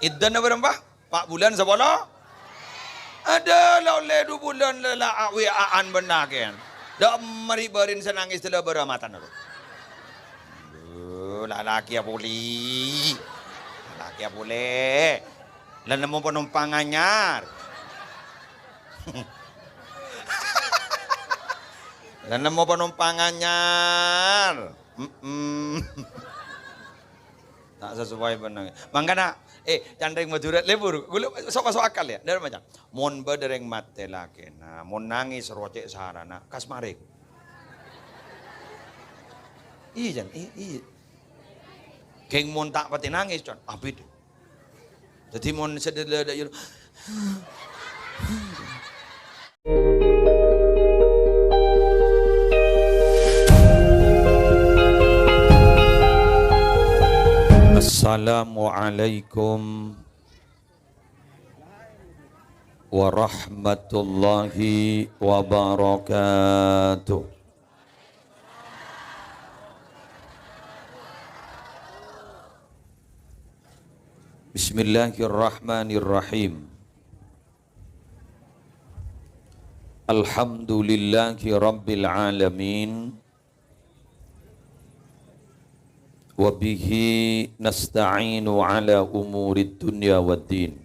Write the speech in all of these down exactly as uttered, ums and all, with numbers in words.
Iddah napa, Pa'? Pa' bulân sapolo? Adâ, la ollè du bulân la, la, a-, W A-an bân lakèna. Dâ' emma rè' bâri'na sè nangès dâlâ bârâ' matana, Pa'. Adhu, lalakèya polè. Lalakèya polè. La nemmo panompang anyar. La nemmo panompang anyar. Mm-mm. Ta' sesuai bân nangès. Mangkana, eh, can rèng Madhurâ lebur. Ghulâ sok maso' akal, ya. Dâri macan. Mon bâdâ rèng matè lakèna, mon nangès rowa cè' sarana, kas marèng. Iyâ, Jan. Iyâ, iyâ. Ghing mon ta' patè nangès, Con. Abit. Dhâddhi mon sè dâ-, dâ-, dâ-, Assalamualaikum warahmatullahi wabarakatuh. Bismillahirrahmanirrahim. Alhamdulillahi rabbil alamin. Wa bihi nasta'inu ala umurid dunya waddin.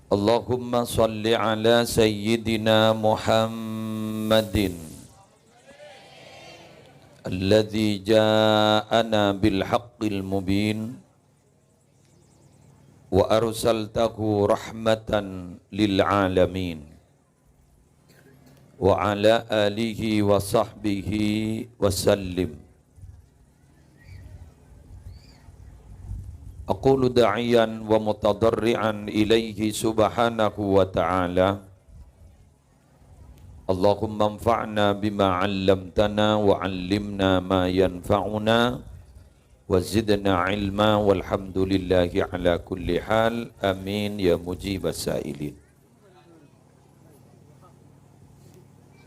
Allahumma shalli ala sayyidina Muhammadin alladzi ja'ana bil haqqil mubin wa arsaltahu rahmatan lil alamin. Wa ala alihi wa sahbihi wa sallim. Aqulu da'iyan wa mutadarri'an ilaihi subhanahu wa ta'ala. Allahumma anfa'na bima 'allamtana wa 'allimna ma yanfa'una wa zidna 'ilma, walhamdulillahi 'ala kulli hal. Amin ya mujibas sa'ilin.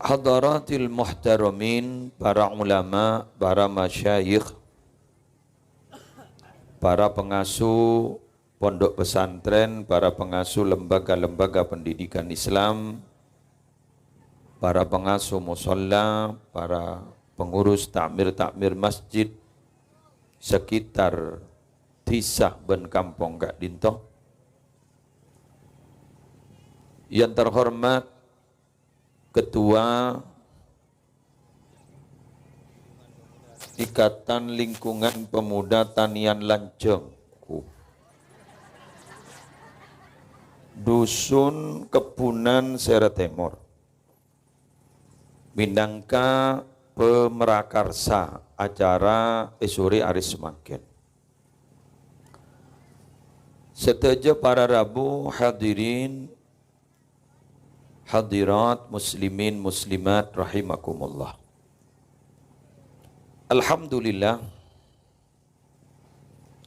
Hadaratil muhtaramin, para ulama, para masyayikh, para pengasuh pondok pesantren, para pengasuh lembaga-lembaga pendidikan Islam, para pengasuh musholla, para pengurus takmir-takmir masjid sekitar dhisa bân kampong ka'dinto. Yang terhormat Ketua Ikatan Lingkungan Pemuda Tanian Lanjeng, Dusun Kebunan Sera Tèmor, minangka pamrakarsa acara è sore arè samangkèn. Sadhâjâ para rabu, hadirin, hadirat, muslimin, muslimat, rahimakumullah. Alhamdulillah.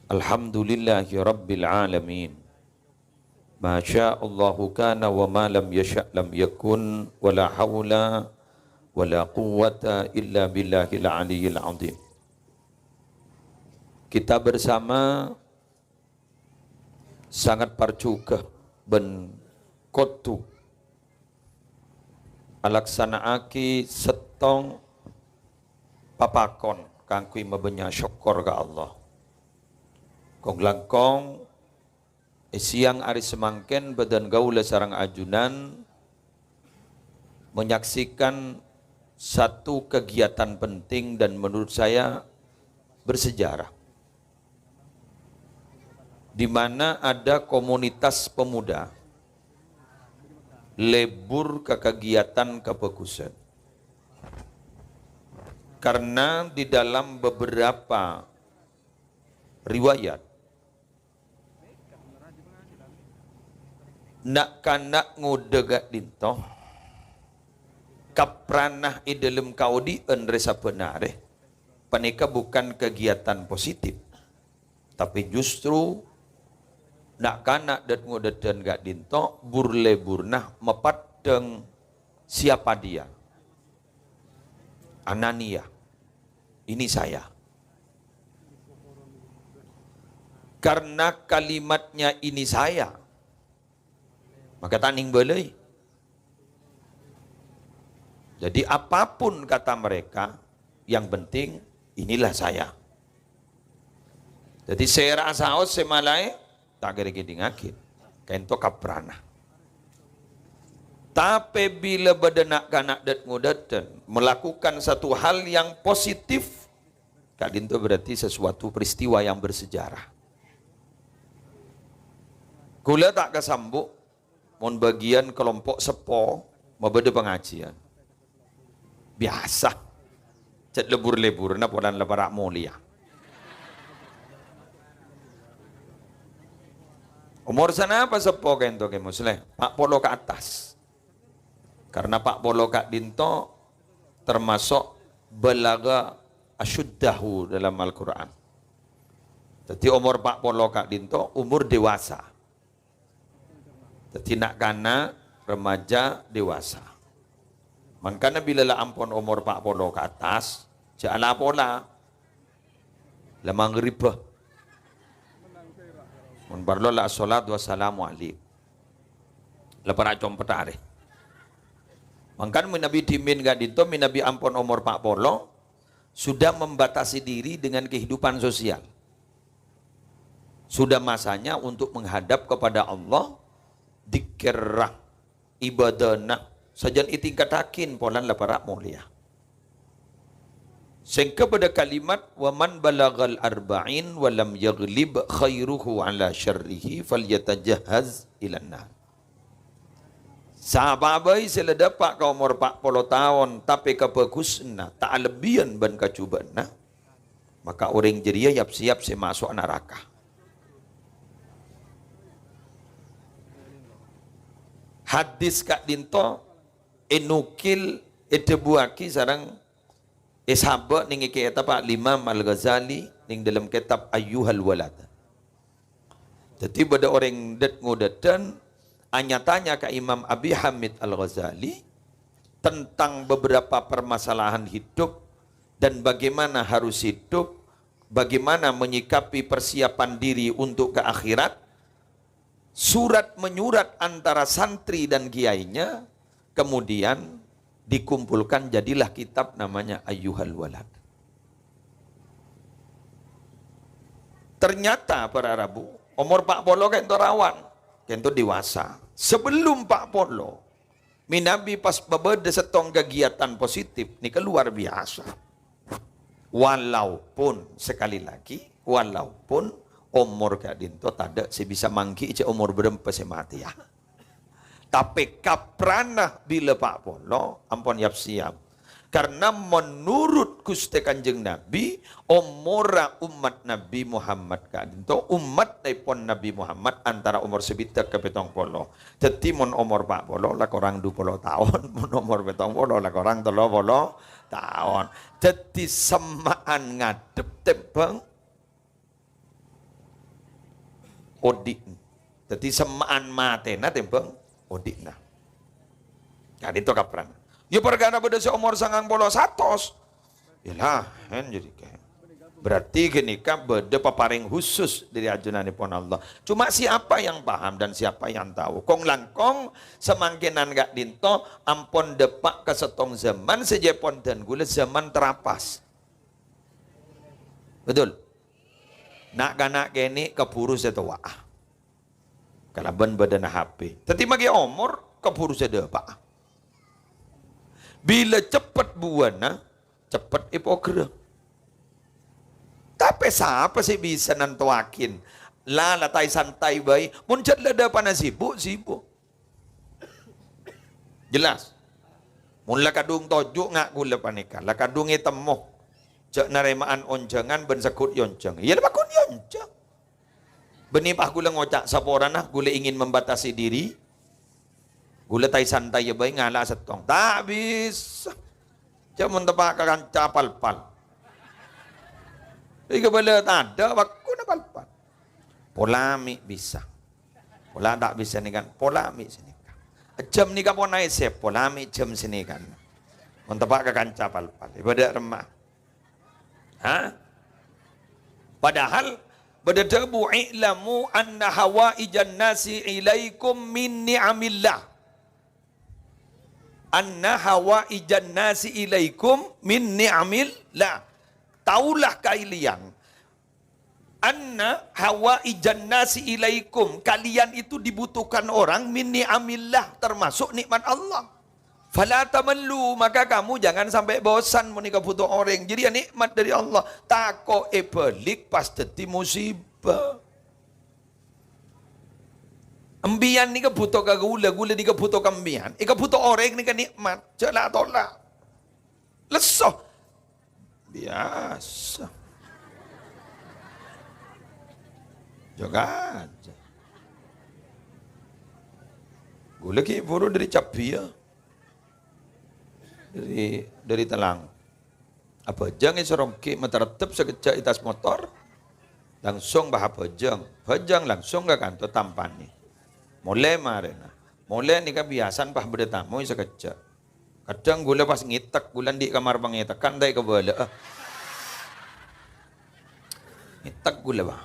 Alhamdulillahi rabbil alamin. Ma syaa Allahu kana wa ma lam yasya' lam yakun, wa la haula wa la quwwata illa billahil aliyyil azim. Kita bersama sangat parjhughâ bân kodhu alaksana'aghi sèttong papakon kaangghuy mabânnya' sokkor ka Allah. Kong-langkong, è sèyang arè samangkèn bâdân kaulâ sareng ajunan menyaksikan satu kegiatan penting dan menurut saya bersejarah, di mana ada komunitas pemuda lebur ka kagiatan kabhâghusân. Karena di dalam beberapa riwayat, na'-kana' ngodâ ka'dinto kaprana è dâlem kaodi'ân rè sabbhân arè. Panèka bukan kegiatan positif, tapè justru na'-kana' dât-ngodâdân ka'dinto bur-leburna mapaddhâng siapa dia. Anania, ini saya. Karena kalimatnya ini saya, maka ta' nèng bâlâi. Jadi, apapun kata mereka, yang penting inilah saya. Jadi, sè ra'a saos, sè malaè, ta' kèdhing-kèdhingngaghi. Kaènto kaprana. Tapè bilâ bâdâ na'-kana' dât-ngodâdhân melakukan satu hal yang positif, ka'dinto berarti sesuatu peristiwa yang bersejarah. Kaulâ ta' kasambu' mon bâgiyân kelompok seppo mabâdâ pangajiân. Biyasa. Cè' lebur-leburna polana la para' molèya. Omor sanapa seppo kaènto, Kè Musleh? Pa' polo ka attas. Karena pa' polo ka'dinto termasuk balagha asyuddahu dalam Al-Qur'an. Dhâddhi omor pa' polo ka'dinto umur dewasa. Dhâddhi na'-kana', remaja, dewasa. Mangkana bilâ la ampon omor pa' polo ka attas, jhâ' la pola. La maghribbhâ. Mon parlo la assalatu wassalamu alaik. La para' compet arè. Mangkana mènabi dhimèn ka'dinto, mènabi ampon omor pa' polo, sudah membatasi diri dengan kehidupan sosial. Sudah masanya untuk menghadap kepada Allah, dzikirra, ibadana, sajân ètingkattaghi polana la para' molèya. Sèngghâ bâdâ kalimat, "Wa man balaghal arba'in wa lam yaghlib khairuhu ala syarrihi falyatajahhaz ilan nar." Sapa bhâi sè la dâpa' ka omor pa' polo taon, tapè kabhâghusânna ta' alebbiyân bân kajhubâ'ânna, maka orèng jârèya yap-siyap sè maso' naraka. Hadis ka'dinto ènukil, èdhâbuwâghi sareng èsabâ' nèng è kètab Al-Imam Al-Ghazali nèng dâlem kètab Ayyuhal Walad. Dhâddhi bâdâ orèng dât-ngodâdhân anya-tanya ka Imam Abi Hamid Al-Ghazali tentang beberapa permasalahan hidup dan bagaimana harus hidup, bagaimana menyikapi persiapan diri untuk ke akhirat. Surat menyurat antara santri dan kiainya, kemudian dikumpulkan, jadilah kitab namanya Ayyuhal Walad. Ternyata para rabu, omor pa' polo kaènto rawan, kaènto dewasa. Sebelum pa' polo, mènabi pas bâbâdâ sèttong kegiatan positif, nèka luar biasa. Walaupun, sekali lagi, walaupun omor ka'dinto tadâ' sè bisa mangghi'i jhâ' omor bârâmpa sè matèya. Tapè kaprana bilâ pa' polo, ampon yap-siyap. Karena menurut Ghustè Kanjeng Nabi, omorra ommat Nabi Muhammad ka'dinto, ommattèpon Nabi Muhammad antara omor sabidhâk ka pèttong polo. Dhâddhi, mon omor pa' polo la korang du polo taon, mon omor pèttong polo la korang tello polo taon. Dhâddhi, semma'an ngadhep tèmbhâng odi'. Dhâddhi, semma'an matèna tèmbhâng odi'na. Ka'dinto kaprana. Ya, parkara bâdâ sè omor sangang polo satos. Ya, laèn jârèya. Berarti ghânèka bâdâ paparèng khusus dâri ajunanèpon Allah. Cuma siapa yang paham dan siapa yang tahu? Kong-langkong samangkènan ka'dinto ampon dâpa' ka sèttong zaman sè jhâ' pon dân ghulâ zaman terapas. Betul? Na'-kana' kènè' kabhuru sè towa'a. Kalabân bâdâna H P. Dhâddhi maghi omor kabhuru sè dâpa'a. Bilâ ceppet buwâna, ceppet èpogherrâ. Tapè sapa sè bisa nantowaghin? La, la tai-santai bhâi. Mon jhât la dâpana sibuk, sibuk. Jelas? Mon la kadhung toju' nga' ghulâ panèka, la kadhung ètemmo. Jhâ' narèma'an onjhângan bân segghut èonjhâng. Iyâ la pagghun èonjhâng. Bânnè pas ghulâ ngoca', "Saporana ghulâ ingin membatasi diri, ghulâ tai-santai bhâi ngala'a sèttong." Ta' bisa. Jhâ' mon teppa' ka kanca pal-pal. Èkabâlâ tadâ', pagghun pal-pal. Pola mè' bisa. Pola ta' bisa nèka, pola mè' sanèka. Jhâm nèka pon aèssèp, pola mè' jhâm sanèka. Mon teppa' ka kanca pal-pal. Èbâdâ remma. Ha? Padahal Padâ dhâbu, "I'lamu anna hawaijan nasi ilaikum min ni'amillah." "Anna hawaijan nasi ilaikum min ni'amillah." Taulah kalian, "Anna hawaijan nasi ilaikum," kalian itu dibutuhkan orang, "min ni'amillah," termasuk nikmat Allah. "Fala tamallu," maka kamu jangan sampai bosan mon èkabhuto orèng. Jadi ya nikmat dari Allah. Tako' èbâlik pas dhâddhi musibah. Empiyan nèka bhuto ka ghulâ, ghulâ nèka bhuto ka empiyan. Èkabhuto orèng nèka nikmat. Jhâ' la-tola'. Lesso. Biasa. Jhâ' kajâ. Ghulâ ghi' buru dâri Cabbhiyâ. Dâri, dâri Tellanggu. Abhâjâng è Sorongge', matareddhep sakejjhâ' è attas motor. Langsung pas abhâjâng. Bhâjâng langsung ka kanto tampani. Molè marèna. Molè nèka biyasana pas bâdâ tamoy sakejjhâ'. Kadhâng ghulâ pas ngètek, ghulâ andi' kamar pangètekan ta' èkabâlâ'â. Ngètek ghulâ, Pak.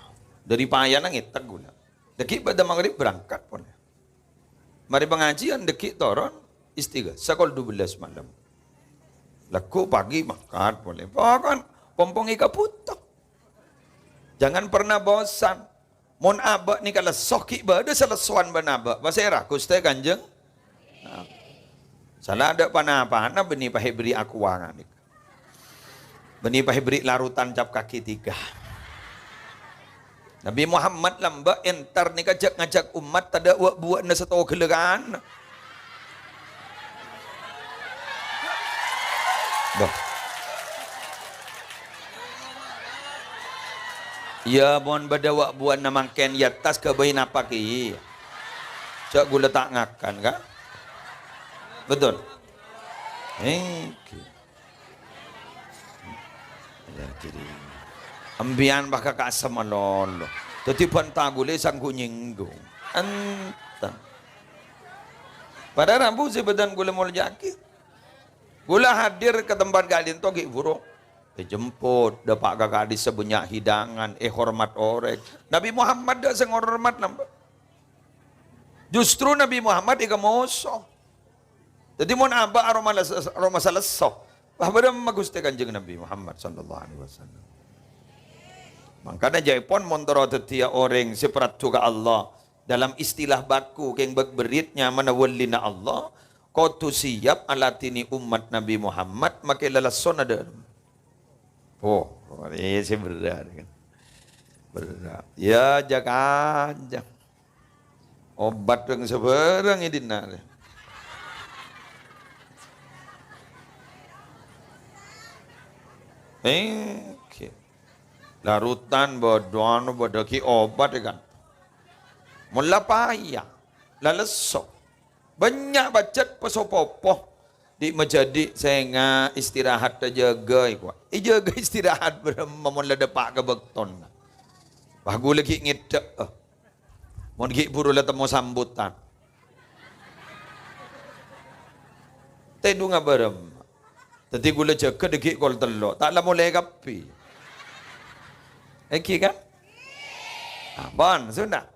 Dâri payana ngètek ghulâ. Dhâggi' bâdâ maghrib berangkat pon. Marè pangajiân dhâggi' toron, istighasah kol dua belas malam. Lagghu' pagi mangkat polè. Pokon pompong èkabhuto. Jangan pernah bosan. Mon abâ' nèka lesso, ghi' bâdâ sè lessowan bân abâ'. Pasèra, Ghustè Kanjeng? Nah. Sala adâ' pa-napana bânnè pas èberri' aqua nèka. Bânnè pas èberri' larutan cap kaki tiga. Nabi Muhammad lambâ' entar nèka jhâ' ngajhâk ommat tadâ' wa'-buwa'na sèttong ghellâghân. Bâh. Iyâ, mon bâdâ wa'-buwa'na mangkèn è attas ghâbây napa kèya? Jhâ' ghulâ ta' ngakan, kan? Betul? Èngghi. Lha, jadi, empiyan pas ka kasem malolo. Dhâddhi bân ta' ghulâ sangghu nyèngghung. Enten. Padahal rabu sè bâdân ghulâ molja'aghi. Ghulâ hadir ka tempat ka'dinto ghi' buru. Èjemput, dâpa' ka ka'dissa bânnya' hidangan, èhormat orèng. Nabi Muhammad dâ' sè ngormat napa? Justru Nabi Muhammad èkamoso. Dhâddhi mon abâ' aroma les-, aroma salesso, wah, bâdâ ma Ghustè Kanjeng Nabi Muhammad sallallahu alaihi wasallam. Mangkana jhâ'èpon mon terro dhâddhiyâ orèng sè paraddhu ka Allah, dalam istilah baku kèng bâk-bârri'na manabi wâlina Allah, kodhu siap aladhini ommat Nabi Muhammad makè lalessona dâ-, oh, ini sih berat, kan? Berat. Ya, jhâ' kanjeng. Obat bhârâng sabhârâng è dinna'. Èngghi. Larutan bâdâ anu bâdâ ghi' obat, kan. Mon la paya, la lesso. Bânnya' pajhât pasopopo. Dhi' majhâdhi' sènga' istirahat ajâgâ, èkowa. Èjâgâ istirahat bârâmma mon la dâpa' ka bâktona. Wah, ghulâ ghi' ngèdhâ'â. Mon ghi' buru la temmo sambutan. Tèdungnga bârâmma. Dhâddhi ghulâ jâgâ dâggi' kol tello'. Ta' la molè kabbhi. Èngghi, kan? Ampon, sonna.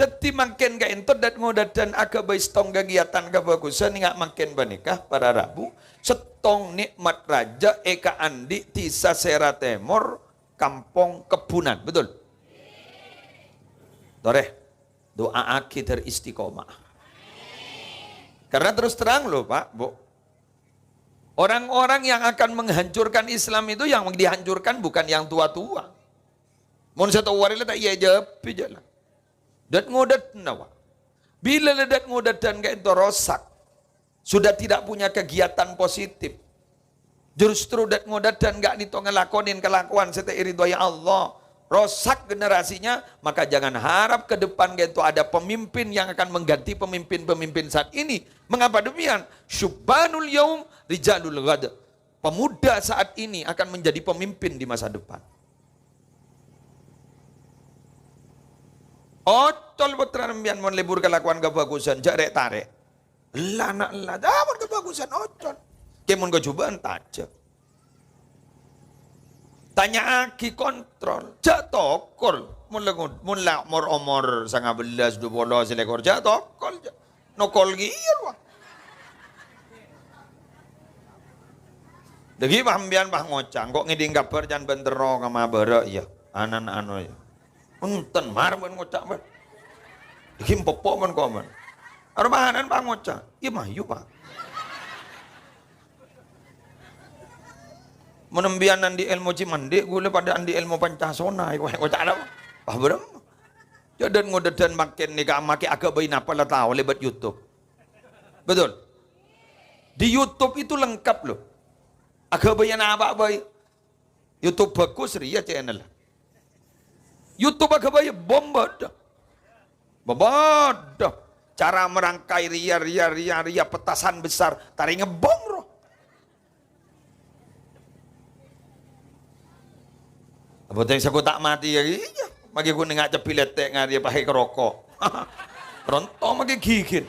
Dhâddhi mangkèn ka'ènto dât-ngodâdân aghâbây sèttong kagiyatan kabhâghusân ènga' mangkèn panèka, para rabu, sèttong nè'mat rajâ èkaandi' dhisa sèra tèmor, Kampong Kebbunan. Betul? Torè, du'aaghi dâr istiqomah. Karena terus terang loh, Pak, Bu. Orang-orang yang akan menghancurkan Islam itu yang dihancurkan bukan yang tua-tua. Mon sè towa rè la ta' iyâ jhâbhi jhâ' la. Dât-ngodâdânna, Pak. Bilâ la dât-ngodâdân ka'ènto rosak, sudah tidak punya kegiatan positif. Justru dât-ngodâdân ka'dinto ngalakonè kalakowan sè ta' èridhoi Allah. Rosak generasinya, maka jangan harap ke depan ka'ènto ada pemimpin yang akan mengganti pemimpin-pemimpin saat ini. Mengapa demikian? Syubbanul yaum, rijalul ghad. Pemuda saat ini akan menjadi pemimpin di masa depan. Ocol pottrana sampèyan mon lebur kalakowan kabhâghusân, jhâ' rè'-tarè'. Ella na' ella, jhâ' mon kabhâghusân ocol. Kè mon kajhubâ'ân tajhâ. Tanya'aghi, kontrol. Jhâ' tokol. Mon la ngon-, mon la omor-omor sanga bellâs, dhu polo, salèkor, jhâ' tokol, jhâ'. Nokol kèya rowa. Dhâggi' pas sampèyan pas ngoca', "Engko' ngèdhing kabhâr can bân terro ka ma' bârâ', iyâ. Anan ano, iyâ." Enten, mar bân ngoca', bân. Dhâggi' empoppo bân komen. Aromanan pas ngoca', "Iyâ, mayu, Pa'." Mon embiyan andi' èlmo cimandi', ghulâ padâ andi' èlmo Pancasona, kowe ngoca' napa? Wah, bârâmma. Jhâ' dhân-ngodâdhân mangkèn nèka, makè aghâbây napa la tao lèbât YouTube. Betul? Di YouTube itu lengkap, loh. Aghâbây napa bhâi. YouTube bagus, rèya channel. YouTube aghâbây bom bâdâ. Bâbâdâ. Cara merangkai rèya, rèya, rèya, rèya, petasan besar, tarèngnga bom rowa. Apa tèng sakotak matè iyâ, iyâ. Maghi ghun nènga' cebbhi lètè' ngarèya pahè ka roko'. Ronto maghi ghighir.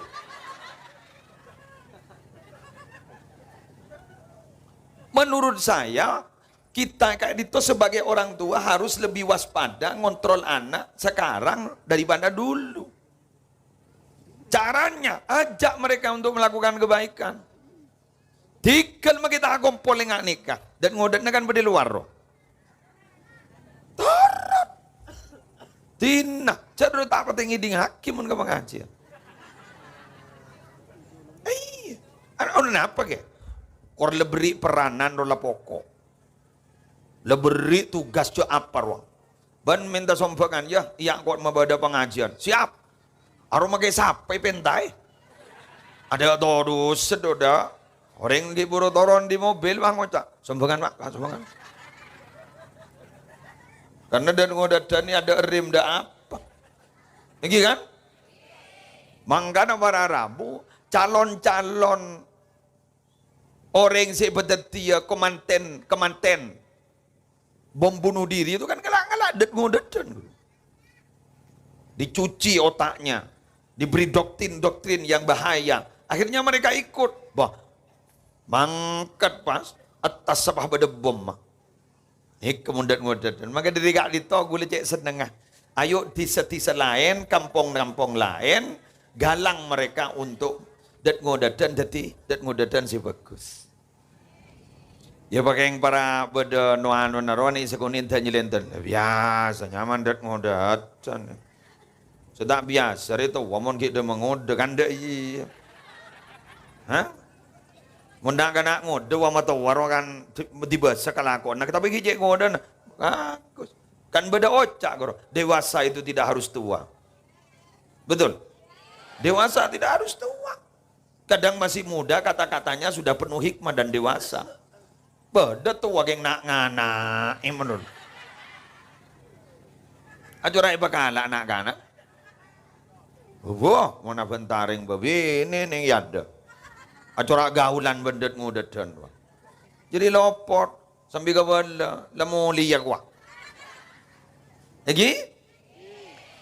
Menurut saya, kita ka'dinto sebagai orang tua harus lebih waspada ngontrol anak sekarang daripada dulu. Caranya, ajak mereka untuk melakukan kebaikan. Dhigghâl makè ta' akompol è nga' nèka. Dhân-ngodâdhânna kan bâdâ è lowar, rowa. Torot. Dinah, jhâ' rowa ta' patè ngèdhingaghi mon ka pangajiân. Iyâ. An-, anu napa, kè? Kor la berri' peranan rowa la poko'. La berri' tugas jhâ' apa rowa. Bân mènta sombhângan, yâ, iyâ engko' mabâdâ pangajiân. Siap. Arowa makè sapè pèntaè. Adâ' todus sedodâ. Orèng ghi' buru toron di mobil, wah, ngoca', "Sombhângan, Pak, Pak, sombhângan." Karena dhân-ngodâdhân nè adâ' rem, dâ' apa. Èngghi, kan? Mangkana para rabu, calon-calon orèng sè bâdâddhiyâ kemanten, kemanten bom bunuh diri itu kan ngala'-ngala' dhân-ngodâdhân. Dicuci otaknya, diberi doktrin-doktrin yang bahaya. Akhirnya mereka ikut. Bah, mangkat pas attas sapa bâdâ bom, ma. Nèka mon dhân-ngodâdhân. Maka dhâri ka'dinto ghulâ cè' sennengnga. Ayo dhisa-dhisa laèn, kampong-kampong laèn, galang mereka untuk dhân-ngodâdhân dhâddhi dhân-ngodâdhân sè bhâghus. Yâ, pakèng para bâdâ no-anona rowa nè' sakonè' dhâ' nyèlènten. Biyasa nyaman dhân-ngodâdhân. Sè ta' biyasa rè towa mon ghi' dhâ' mangodâ kan dhâ' iyâ. Hah? Mon na'-kana' ngodâ wa matowa rowa kan di-, dibâsa kalakowanna, tapè ghi' cè' ngodâna. Bhâghus. Kan bâdâ oca' ghâro, "Dewasa itu tidak harus tua." Betul? Dewasa tidak harus tua. Kadang masih muda, kata-katanya sudah penuh hikmah dan dewasa. Bâdâ towa kèng na'-ngana'è, menurut. Acora'è pakala na'-kana'. Wah, mon abhântarèng bâbinè nèng è adâ'. Acora' gaulân bân dhân-ngodâdhân, wah. Jadi lopot, sambi kabâlâ, la molèya, wah. Èngghi?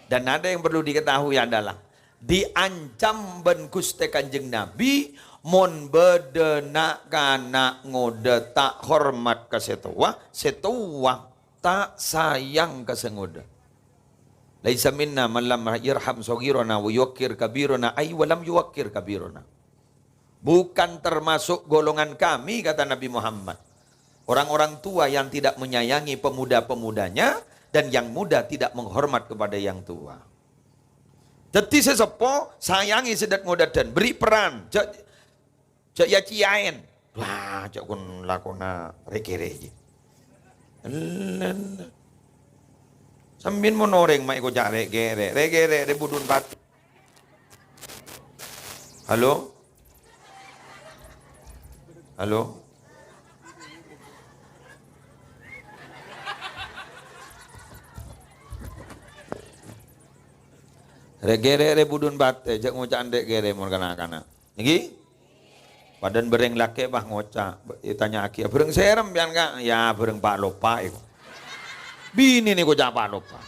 Dan ada yang perlu diketahui adalah, diancam bân Ghustè Kanjeng Nabi, mon bâdâ na'-kana' ngodâ ta' hormat ka sè towa, sè towa ta' sayang ka sè ngodâ. "Laisa minna man lam yarham shaghirana wa yuwaqqir kabirana, ay wa lam yuwaqqir kabirana." Bukan termasuk golongan kami, kata Nabi Muhammad. Orang-orang tua yang tidak menyayangi pemuda-pemudanya dan yang muda tidak menghormat kepada yang tua. Dhâddhi sè seppo, sayangè sè dhân-ngodâdhân, beri peran. Jhâ', jhâ' ya-cèyaèn. Wah, jhâ' kon lakona rè-kèrè, jhi. Ellen. Sampèyan mon orèng ma' èkoca' rè'-kèrè', rè'-kèrè', rè' budun pat-, Halo? Halo? Rè'-kèrè' rè' budun patè, jhâ' ngoca'an rè'-kèrè' mon kana'-kana'. Èngghi? Padâna bâreng lakè' pas ngoca', ètanya'aghi, "Abhâreng sèra sampèyan, Ka'?" "Yâ, abhâreng pa'-lopa', èko." Binèna èkoca' pa'-lopa'.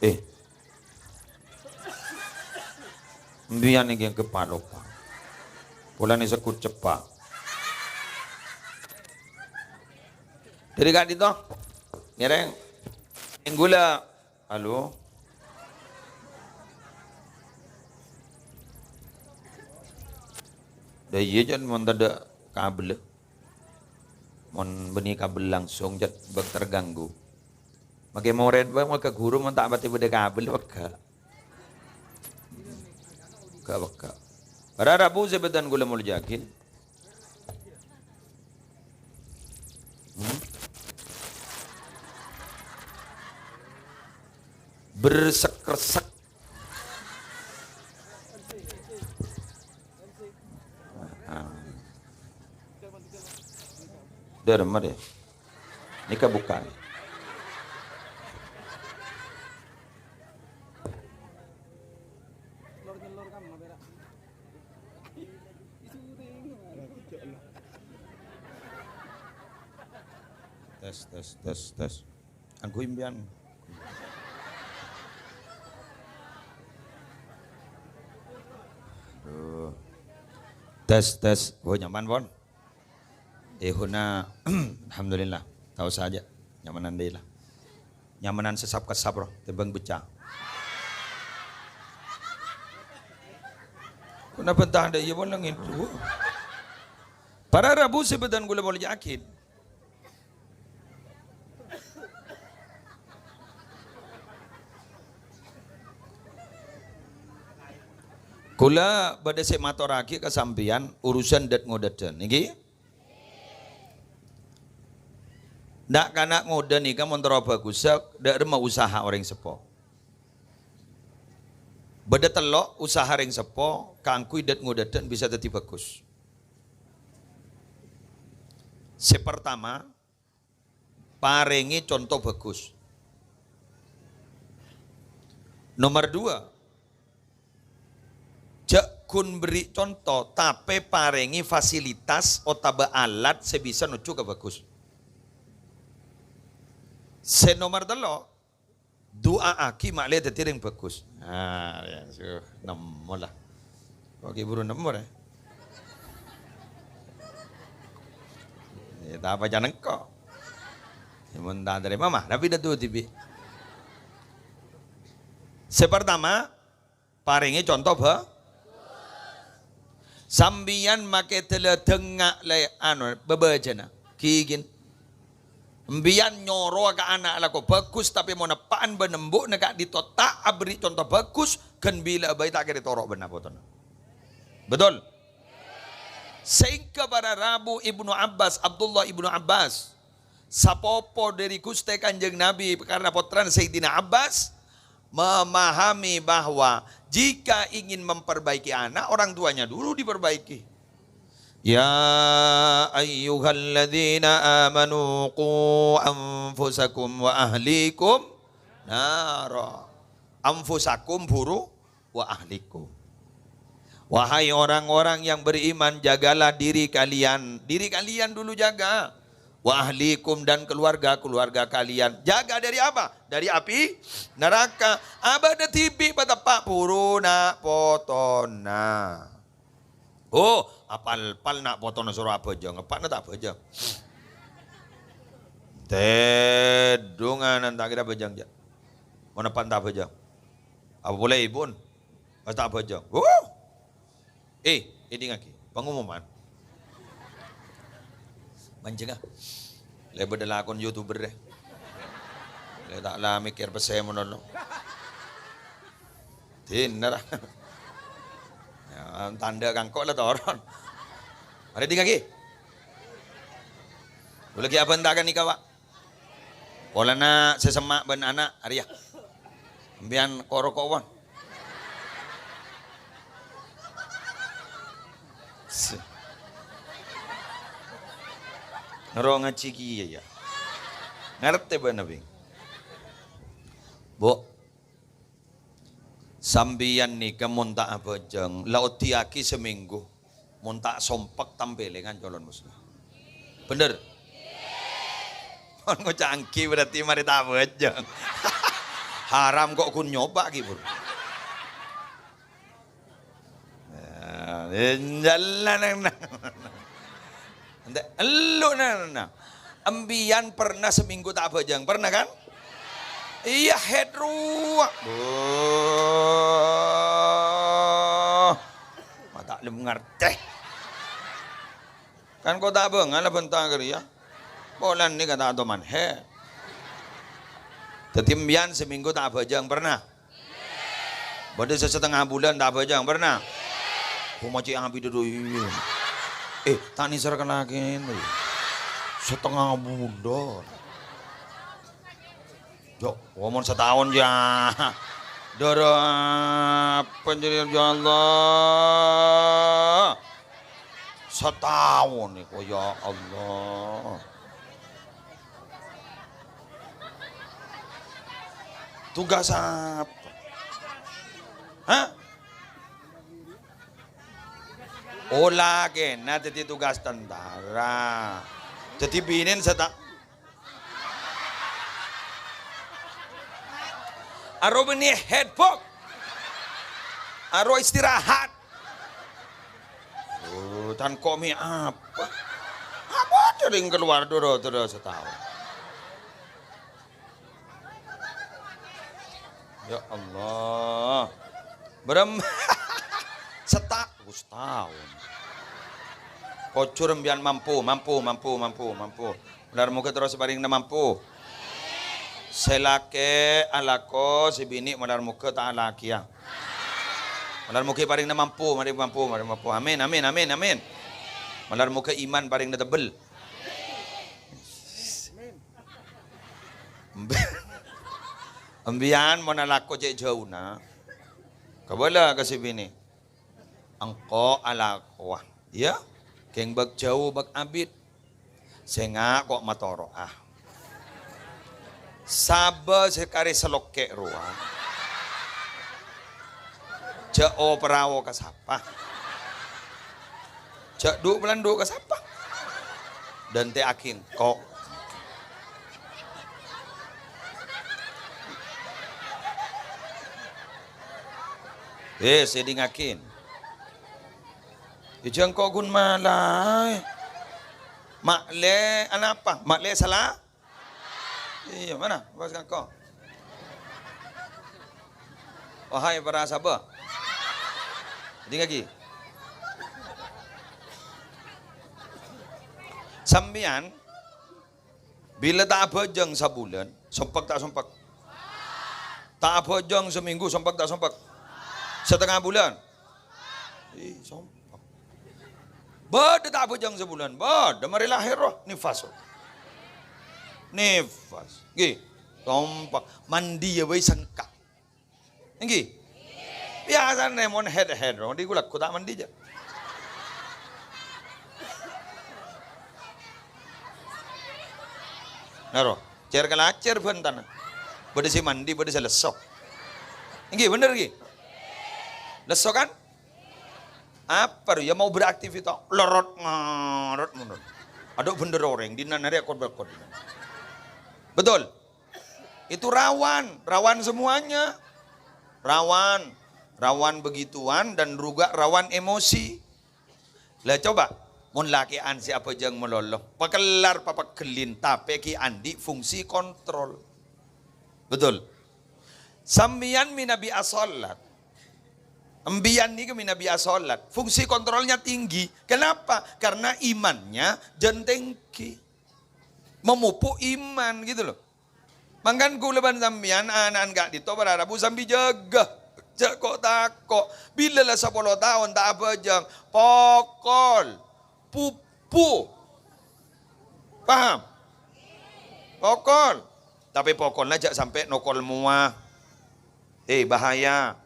Eh. Mbiyan nèka èngghi pa'-lopa'. Polana èsebut ceppa'. Dhâri ka'dinto, ngèrèng. Èngghu la, halo? Dâ' iyâ, Cen, mon tadâ' kabel. Mon bânnè kabel langsung, Cen, bâk terganggu. Make morèd bâ', make ghuru, mon ta' patè bâdâ kabel, pegghâ'. Pegghâ', pegghâ'. Para rabu sè bâdhân kaulâ molja'aghi. Hmm? Bersek-resek. Ah. Dâ' remma dâ'. Nèka bukka'. Tes, tes, tes, tes. Angghuy empèyan. Aduh. Tes, tes. Oh, nyaman, pon? Eh, huna, alhamdulillah. Tao sajâ. Nyamanan dâ' la. Nyamanan sè sap-kessap, ro, tèmbhâng beccè. Huna bhânta dâ' iyâ, pon, nangèn. Para rabu sè bâdhân kaulâ molja'aghi. Kaulâ bâdâ sè matorraghi ka sampèyan urusan dât-ngodâdhân, ènggi? Na'-kana' ngodâ nèka mon terro bhâghussa, dâ' remma usaha orèng seppo. Bâdâ tello' usaha rèng seppo kaangghuy dât-ngodâdhân bisa dhâddhi bhâghus. Sè partama, parèngè conto bhâghus. Nomer duwâ', jhâ' ghun berri' conto, tapè parèngè fasilitas otabâ alat sè bisa nojjhu ka bhâghus. Sè nomer tello', du'a'aghi ma'lè dhâddhi rèng bhâghus. Ah, ya, su, nemmo la. Kok ghi' buru nemmo, rè? Ya, ta' apa ca' nengko'. Ya, mon ta' tarèma, mah, tapi dâ' tu dhibi'. Sè partama, parèngè conto bhâ-, sampèyan makè dâlâdhângnga lè-, anu, bhâbhâjâna. Ghi ghin. Empèyan nyorowa ka ana' alako bhâghus, tapè mon eppa'an bân embu'na ka'dinto ta' aberri' conto bhâghus, ghân bilâ bhâi ta' kèra toro' bân apotona. Betul? Saèngghâ para rabu Ibnu Abbas, Abdullah Ibnu Abbas, sapopo dhâri Ghustè Kanjeng Nabi, karna pottrana Sayyidina Abbas, memahami bahwa jika ingin memperbaiki anak, orang tuanya dulu diperbaiki. Ya ayyuhalladzina amanu qu anfusakum wa ahlikum nara. Anfusakum buru wa ahlikum. Wahai orang-orang yang beriman, jagalah diri kalian. Diri kalian dulu jaga. Wa ahlikum, dan keluarga-keluarga kalian. Jaga dari apa? Dari api neraka. Abâ' dhâddhi bi' pateppa' buru na' potona. Oh, apal-pal na' potona soro abhâjâng, eppa'na ta' abhâjâng. Tèdungan ta' kèra abhâjâng, jâ'. Mon eppa'na ta' abhâjâng. Apa polè ibu'na? Pas ta' abhâjâng. Wuh! Eh, èdingngaghi, pengumuman. Manjeng, ah. Lè bâdâ lakon YouTuber, eh. Lè ta' la mèkkèr pèssè monono. Dinner. Ya, tandhâ kangko' la toron. Marè èdingngaghi. Ghulâ ghi' abhânta ghânèka, Pak. Polana sè semma' bân ana' arèya. Sampèyan ko'-roko' pon. Se-, noro' ngajhi kèya, ya. Ngartè bâ'na, Bing? Bu, sampèyan nèka mon ta' abhâjâng, la oddhiyaghi samènggu. Mon ta' sompek, tampèlèngan calon muslim. Bhender? Mon ngoca' ènggi berarti marè ta' abhâjâng. Haram kok ghun nyoba ghi, Bur. Nah, jalan nang, nang. Ente' ellu nang, nang. Embiyan pernah seminggu ta' abhâjâng? Pernah, kan? Iyâ, haid rowa. Beuh. Ma' ta' lem ngartè. Kan ko' ta' bângal bhânta kèya. Polana nèka ta' toman haid. Dhâddhi embiyan seminggu ta' abhâjâng, pernah? Bâdâ sè satengnga bulân ta' abhâjâng, pernah? Koma cè' abit dâdâ, iyâ. Eh, ta' nèser ka lakèna. Satengnga bulân. Jâ', omor sataon, yâ. Dârâ apa jârèya, ya Allah? Sataon nèko, ya Allah. Tugas apa? Hah? Oh, lakèna dhâddhi tugas tentara. Dhâddhi binèna sè ta-, aro binè' haid, Bok. Aro istirahat. Oh, tan ko' mè' apa? Apa dhâri kalowar dârâ-dârâ sataon? Ya Allah. Berem-, seta-, oh, sataon. Kocur embiyan mampu, mampu, mampu, mampu, mampu. Malar moghâ terros èparèngana mampu. Sè lakè alako, sè binè' malar moghâ ta' alakèya. Malar moghâ èparèngana mampu, marè mampu, marè mampu. Amin, amin, amin, amin. Malar moghâ iman parèngana tebbel. Embi-, embiyan mon alako cè' jhâuna, kabâlâ ka sè binè'. Engko' alakowa, iyâ, kèng bâk jhâu bâk abit. Sènga' ko' matoro'a. Sabâ sè karè salokkè' rowa. Jhâ' o-paraoa ka sapa? Jhâ' dhu'-palandhu' ka sapa? Dântè'aghi engko'. Eh, sè dingngaghi. Ijâ engko' ghun malaè. Ma'lè anapa? Ma'lè sala? Iyâ, mana? Pas ka engko'. Wahai para sabâ. Dingngaghi. Sampèyan bilâ ta' abhâjâng sabulân, sompek ta' sompek? Ta' abhâjâng samènggu, sompek ta' sompek? Satengnga bulân? Ih, sompek. Bâdâ ta' abhâjâng sabulân, bâdâ marè lahèr rowa, nifas. Nifas. Ngghi, sompek. Mandiyâ bhâi sengka. Èngghi? Biyasana mon haid-haid, rowa, dhi' ghulâ ta' mandi jâ. Naro, cèr-kalacèr bhântana. Bâdâ sè mandi, bâdâ sè lesso. Èngghi, bhender, èngghi? Lesso, kan? Apa rowa, yâ, mau beraktivitas, lorot ngarot, mundur. Adhu' bhender orèng, dinna' narè' akot-bâkot. Betul? Itu rawan, rawan semuanya. Rawan, rawan begituan dan juga rawan emosi. La coba, mon lakè'an sè abhâjâng malolo, pakellar papegghellin, tapè ghi' andi' fungsi kontrol. Betul? Sampèyan mènabi asholat. Embiyan nèko mènabi asholat. Fungsi kontrolnya tinggi. Kenapa? Karena imannya jân tèngghi. Memupuk iman gitu loh. Mangkana kaulâ bân sampèyan ana'na ka'dinto para rabu sambi jâgâ. Jâ' ko'-tako'. Bilâ la sapolo taon ta' abhâjâng, pokol, puppu. Paham? Pokol. Tapè pokolna jâ' sampè' nokol mowa. Eh, bahaya.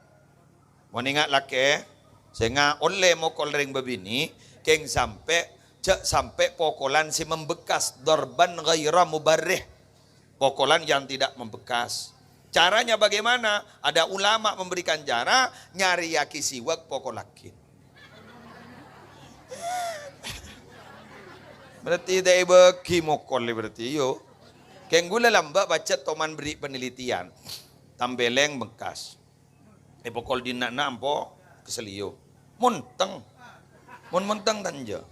Mon enga' lakè, sènga' ollè mokol rèng bâbinè', kèng sampè', jâ' sampè' pokolan sè membekas, darban ghaira mubarrih. Pokolan yang tidak membekas. Caranya bagaimana? Ada ulama memberikan cara, nyarèyaghi siwak, pokollaghi. Berarti ta' èbâghi mokol berarti, yo. Kèng ghulâ lambâ' pajhât toman berri' penelitian. Tambeleng bengkas. Èpokol dinna' ampo ka saliyo. Monteng. Mon monteng tanja.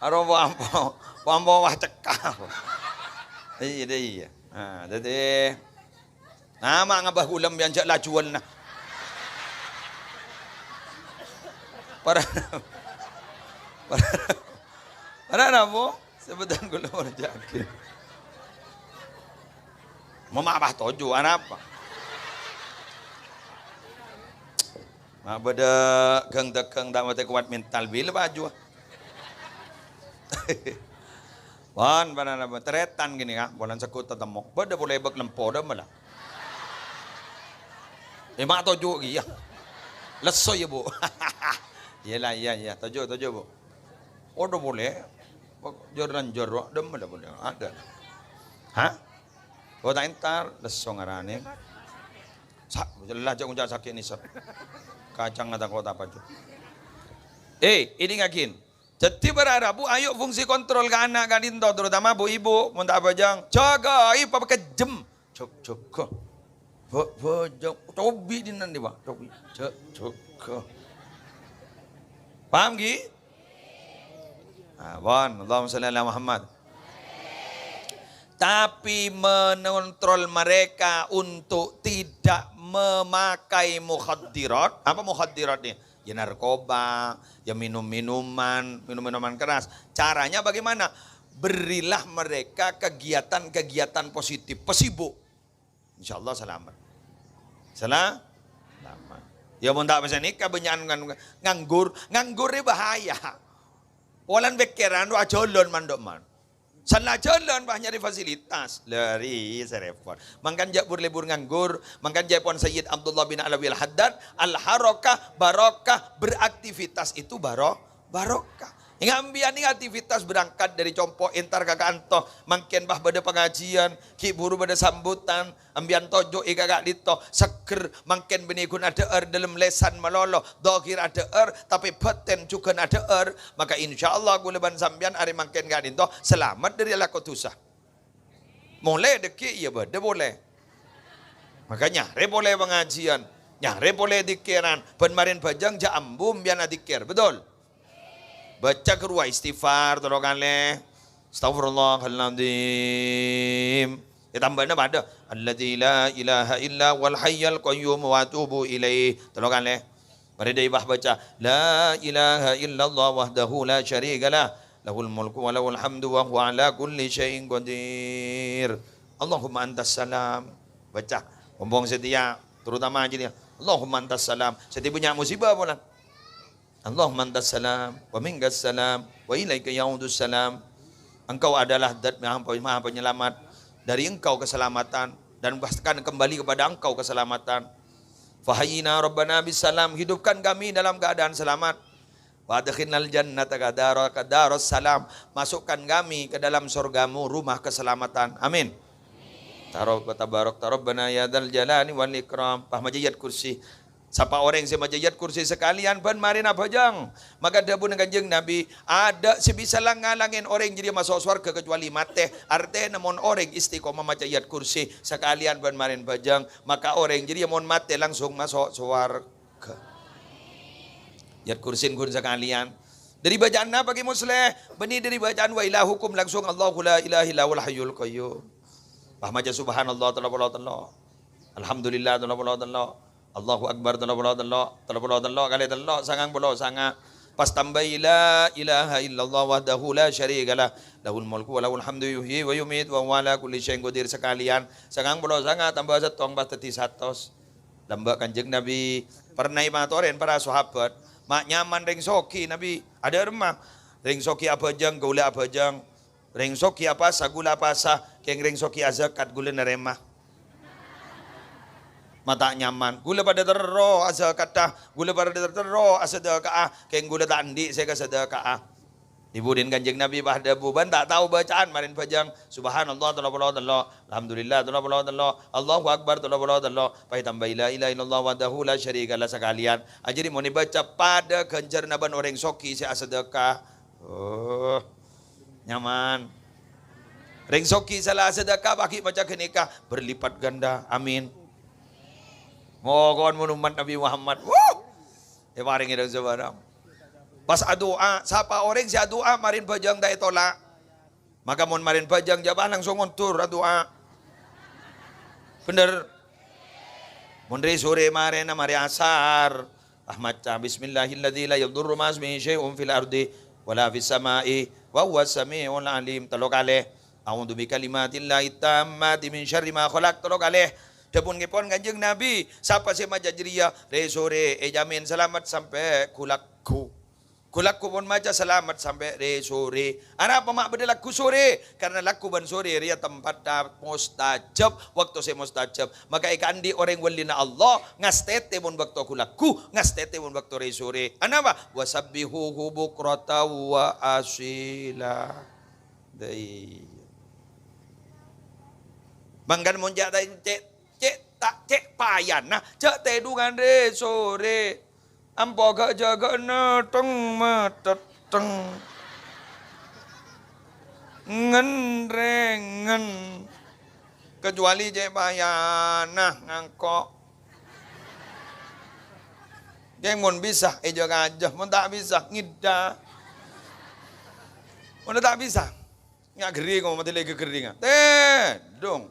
Aro po-ampo, po-ampo wah cekka. Iyâ, dâ' iyâ. Nah, dhâddhi, nama ngabâ kaulâ sampèyan jhâ' lajuwân, nah. Para, para, para napa? Sebutan kaulâ mon jâgâ. Mama apa toju', arapa? Ma' bâdâ ghâng-dâghâng ta' matè kowat mental bilâ pajuwâ. Pon, panana, tarètan ghânèka, polana segghut tatemmo. Bâdâ polè bâk lempo, dâ' mala. Eh, ma' toju' kèya. Lesso, yâ, Bu. Iyâ la, iyâ, iyâ. Toju', toju', Bu. Odâ polè. Jâr-ranjâr, dâ' mala polè. Adâ. Hah? Oh, ta' entar, lesso ngaranè. Sa-, jelas jhâ' ngoca' sakè' nèser. Kacang atako ta' paju. Eh, èdingngaghi. Dhâddhi para rabu, ayo fungsi kontrol ka ana' ka'dinto, terutama bu-ibu, mon ta' abhâjâng, jâgâi papakejjem. Jâg-, jâgâ. Bâ-, bhâjâng. Cobi' dinna' nèka, Pak. Cobi'. Jâ-, jâgâ. Paham, ghi? Nah, pon. Allahumma shalli ala Muhammad. Tapi mengontrol mereka untuk tidak memakai mukhaddirat. Apa mukhaddirat ini? Ya narkoba, ya minum-minuman, minum-minuman keras. Caranya bagaimana? Berilah mereka kegiatan-kegiatan positif, pesibuk. Insya Allah selamat. Sela-, selamat. Ya, mon ta' bisa nikah, bânnya'an ngan-, nganggur. Nganggur ini bahaya. Polana pèkkèran, wah, ajhâlân man-, dâ' man. Sala ajhâlân, wah, nyarè fasilitas. Lari, sè rèpot. Mangkana jhâ' bur-lebur nganggur. Mangkana jhâ' pon Sayyid Abdullah bin Alawi Al-Haddad, "Al-harakah barokah," beraktivitas itu baro-, barokah. Èngà' ambiyân nèka aktivitas berangkat dari compo' entar ka ka'anto, mangkèn, bah, bâdâ pangajiân, ghi' buru bâdâ sambutan, ambiyân toju'i ka ka'dinto, seggher, mangkèn bânnè ghun adhâ'âr dâlem lèsan malolo, dhahir adhâ'âr, tapè bâtèn jhughân adhâ'âr, maka insyaallah kaulâ bân sampèyan arè mangkèn ka'dinto salamet dâri alako dhusa. Molè dhâggi' iyâ bâdâ polè. Maka nyarè polè pangajiân, nyarè polè dzikèran, bân marèn bhâjâng jhâ' ambu ambiyân adzikèr, betul? Bâca ghâruwa istighfar tello kalè. Astagfirullahaladzim. Ètambâna padâ. Alladzi la ilaha illa huwal hayyul qayyum wa atubu ilaih. Tello kalè. Marè dâi, bah, bâca, "La ilaha illallah wahdahu la syarikalah, lahul mulku wa lahul hamdu wa huwa ala kulli syai'in qadir. Allahumma antas salam." Bâca, ompong satèya, terutama jârèya, "Allahumma antas salam." Satèya bânnya' musibah polana. "Allahumma antas salam, wa minkas salam, wa ilaika ya'udus salam." Engkau adalah Zat Maha, Maha Penyelamat. Dari Engkau keselamatan, dan bahkan kembali kepada Engkau keselamatan. "Fahayyina Rabbana bis salam," hidupkan kami dalam keadaan selamat. "Wa adkhilnal jannata ka dara-, ka daras salam," masukkan kami ke dalam surga-Mu, rumah keselamatan. Amin. Taro-, tabarakta Rabbana ya dzal jalali wal ikram. Pas maca Ayat Kursi. Sapa orèng sè maca Ayat Kursi sakalèyan bân marèna bhâjâng? Maka dhâbuna Kanjeng Nabi, "Adâ' sè bisa lang-ngalangè orèng jârèya maso' sowarghâ kacuali matè." Artèna mon orèng istiqomah maca Ayat Kursi sakalèyan bân marèn bhâjâng, maka orèng jârèya mon matè langsung maso' sowarghâ. Ayat Kursi ghun sakalèyan. Dâri bâcaan napa, Ki Musleh? Bânnè dâri bâcaan "Wa ilahukum" langsung "Allahu la ilaha illa huwal hayyul qayyum." Pas maca Subhanallah tello polo tello. Alhamdulillah tello polo tello. Allahu Akbar tello polo tello. Tello polo tello kalè tello, sangang polo sanga'. Pas tambâi "La ilaha illallah wahdahu la syarikalah, lahul mulku wa lahul hamdu yuhyi wa yumitu wa huwa ala kulli syai'in qadir" sakalèyan. Sangang polo sanga' tambâ sèttong pas dhâddhi satos. Lambâ' Kanjeng Nabi, pernah èmatorè para sahabat, "Ma' nyaman rèng soghi, Nabi?" "Adâ' remma, rèng soghi abhâjâng, kaulâ abhâjâng. Rèng soghi apasa, kaulâ apasa. Kèng rèng soghi azakat, kaulâ narèma." "Ma' ta' nyaman. Kaulâ padâ terro azakatta, kaulâ padâ terro asadhâka'a, kèng kaulâ ta' andi' sè èkasadhâka'a." Dhi-budhina Kanjeng Nabi pas dhâbu, bân ta' tao bâcaan marèn bhâjâng, Subhanallah tello polo tello, Alhamdulillah tello polo tello, Allahu Akbar tello polo tello, pas ètambâi "La ilaha illallah wahdahu la syarikalah" sakalèyan. Ajârèya mon èbâca padâ ghânjhârânna bân orèng soghi sè asadhâka. Oh, nyaman. Rèng soghi sè la asadhâka pas ghi' maca ghânèka, berlipat ganda. Amin. Mokon mon ommat Nabi Muhammad. Wuh! Èparèngè dhâng sabârâng. Pas adu'a, sapa orèng sè adu'a marèn bhâjâng ta' ètolak? Maka mon marèn bhâjâng, jhâ' pas langsung ngondur adu'a. Bhender? Mon rè-sorè marèna marè asar, ah, maca, "Bismillahilladzi la yadurru ma'asmihi syai'un fil ardi wala fis sama'i wa huwas sami'ul alim." Tello kalè. "A'udzu bikalimatillahi tammati min syarri ma khalaq." Tello kalè. Dhâbuna Kanjeng Nabi, sapa sè maca jârèya, rè-sorè èjhâmin salamet sampè' ghu-lagghu. Ghu-lagghu pon maca salamet sampè' rè-sorè. Arapa ma' bâdâ lagghu sorè? Karna lagghu bân sorè rèya tempatta mustajab, bâkto sè mustajab. Maka èkaandi' orèng wallina Allah, ngastètè mon bâkto ghu-lagghu, ngastètè mon bâkto rè-sorè. Anapa? "Wasabbihuhu bukratan wa asila." Dâi. Mangkana mon jhâ' ta-, cè', cè', ta', cè' payana, jhâ' tèdungan rè-sorè. Ampo ghâ-jâghâna teng-matètteng. Ngen-rèngen. Kecuali cè' payana ngangko'. Kèng mon bisa, èjâ kajâ. Mon ta' bisa, ngèdhâ. Mon ta' bisa, nya' ghering, mon mati lagi ghering. Tèdung.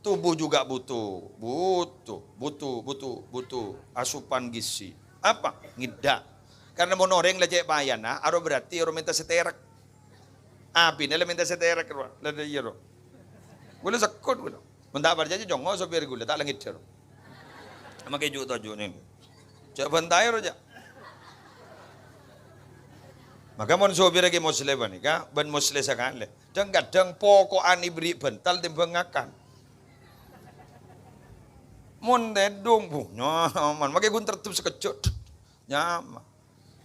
Tubuh juga butuh, butuh, butuh, butuh, butuh asupan gizi. Apa? Ngèdhâ. Karna mon orèng la cè' payana, aro berarti aro mènta sè tèrèk. Abinè la mènta sè tèrèk, ro. La, iyâ, ro. Ghulâ sekkut, ghulâ. Mon ta' parcajâ, congo' sopir ghulâ, ta' la ngèdhâ, ro. Makè ju'-toju' nèng. Jhâ' bântaè, ro, jhâ'. Maka mon sopirra Kè Musleh panèka, bân Musleh sakalè. Dhâng-kadhâng poko'an èberri' bântal tèmbhâng ngakan. Mon tèdung, bu, nyaman. Makè ghun tertib sakejjhâ'. Nyaman.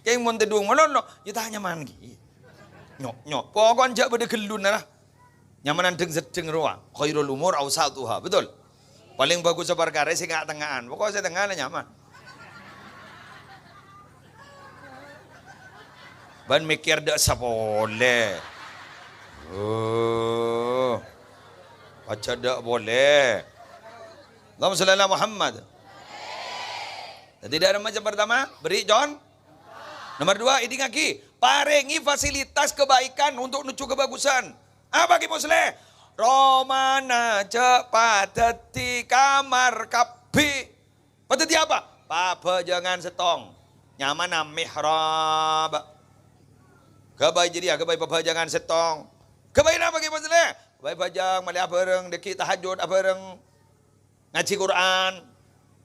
Kèng mon tèdung malolo, yâ ta' nyaman ghi. Nyo', nyo'. Poko'an jhâ' bâdâ ghelluna, la. Nyamanan dhâng-seddhâng rowa. Khairul umur awsatuha. Betul? Palèng bhâghussa parkara sè nga'-tengnga'an. Pokok sè tengnga la nyaman. Bân mèkkèr dâ' sapolè. Oh. Pajhât dâ' polè. Allahumma shalli ala Muhammad. Jadi, dâ' remma sè pertama, berri' con-, nomor dua, èdingngaghi, parèngè fasilitas kebaikan untuk nuju kebagusan. Apa, Kè Musleh? Romana jhâ' padâddhi kamar kabbhi. Padâddhi apa? Pabhâjângan sèttong. Nyamana mihrab. Ghâbây jârèya, ghâbây pabhâjângan sèttong. Ghâbây napa, Kè Musleh? Ghâbây bhâjâng, malè abhâreng, dâgghi' tahajjud abhâreng. Ngajhi Qur'an.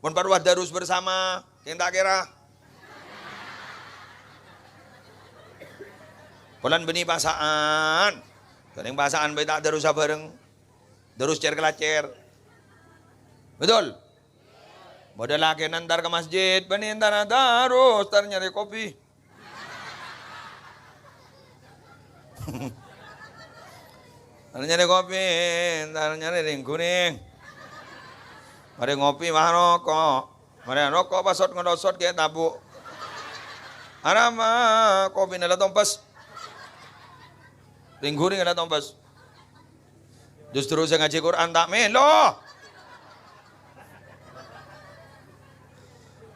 Mon parlo darus bersama, kèng ta' kèra. Polana bânnè pasa'an. Jhâ' neng pasa'an bhâi ta' darus abhâreng. Darus cèr-kalacèr. Betul? Bâdâ lakèna entar ka masjid, bânnè entara darus, tar nyarè kopi. Tar nyarè kopi, tar nyarè rèng-ghurèng. Marè ngopi, wah roko'. Marè roko', pas sot-ngerosot kè tabu'. Arapa kopina la tompes. Rèng-ghurèngnga la tompes. Justru sè ngajhi Qur'an ta' mèlo.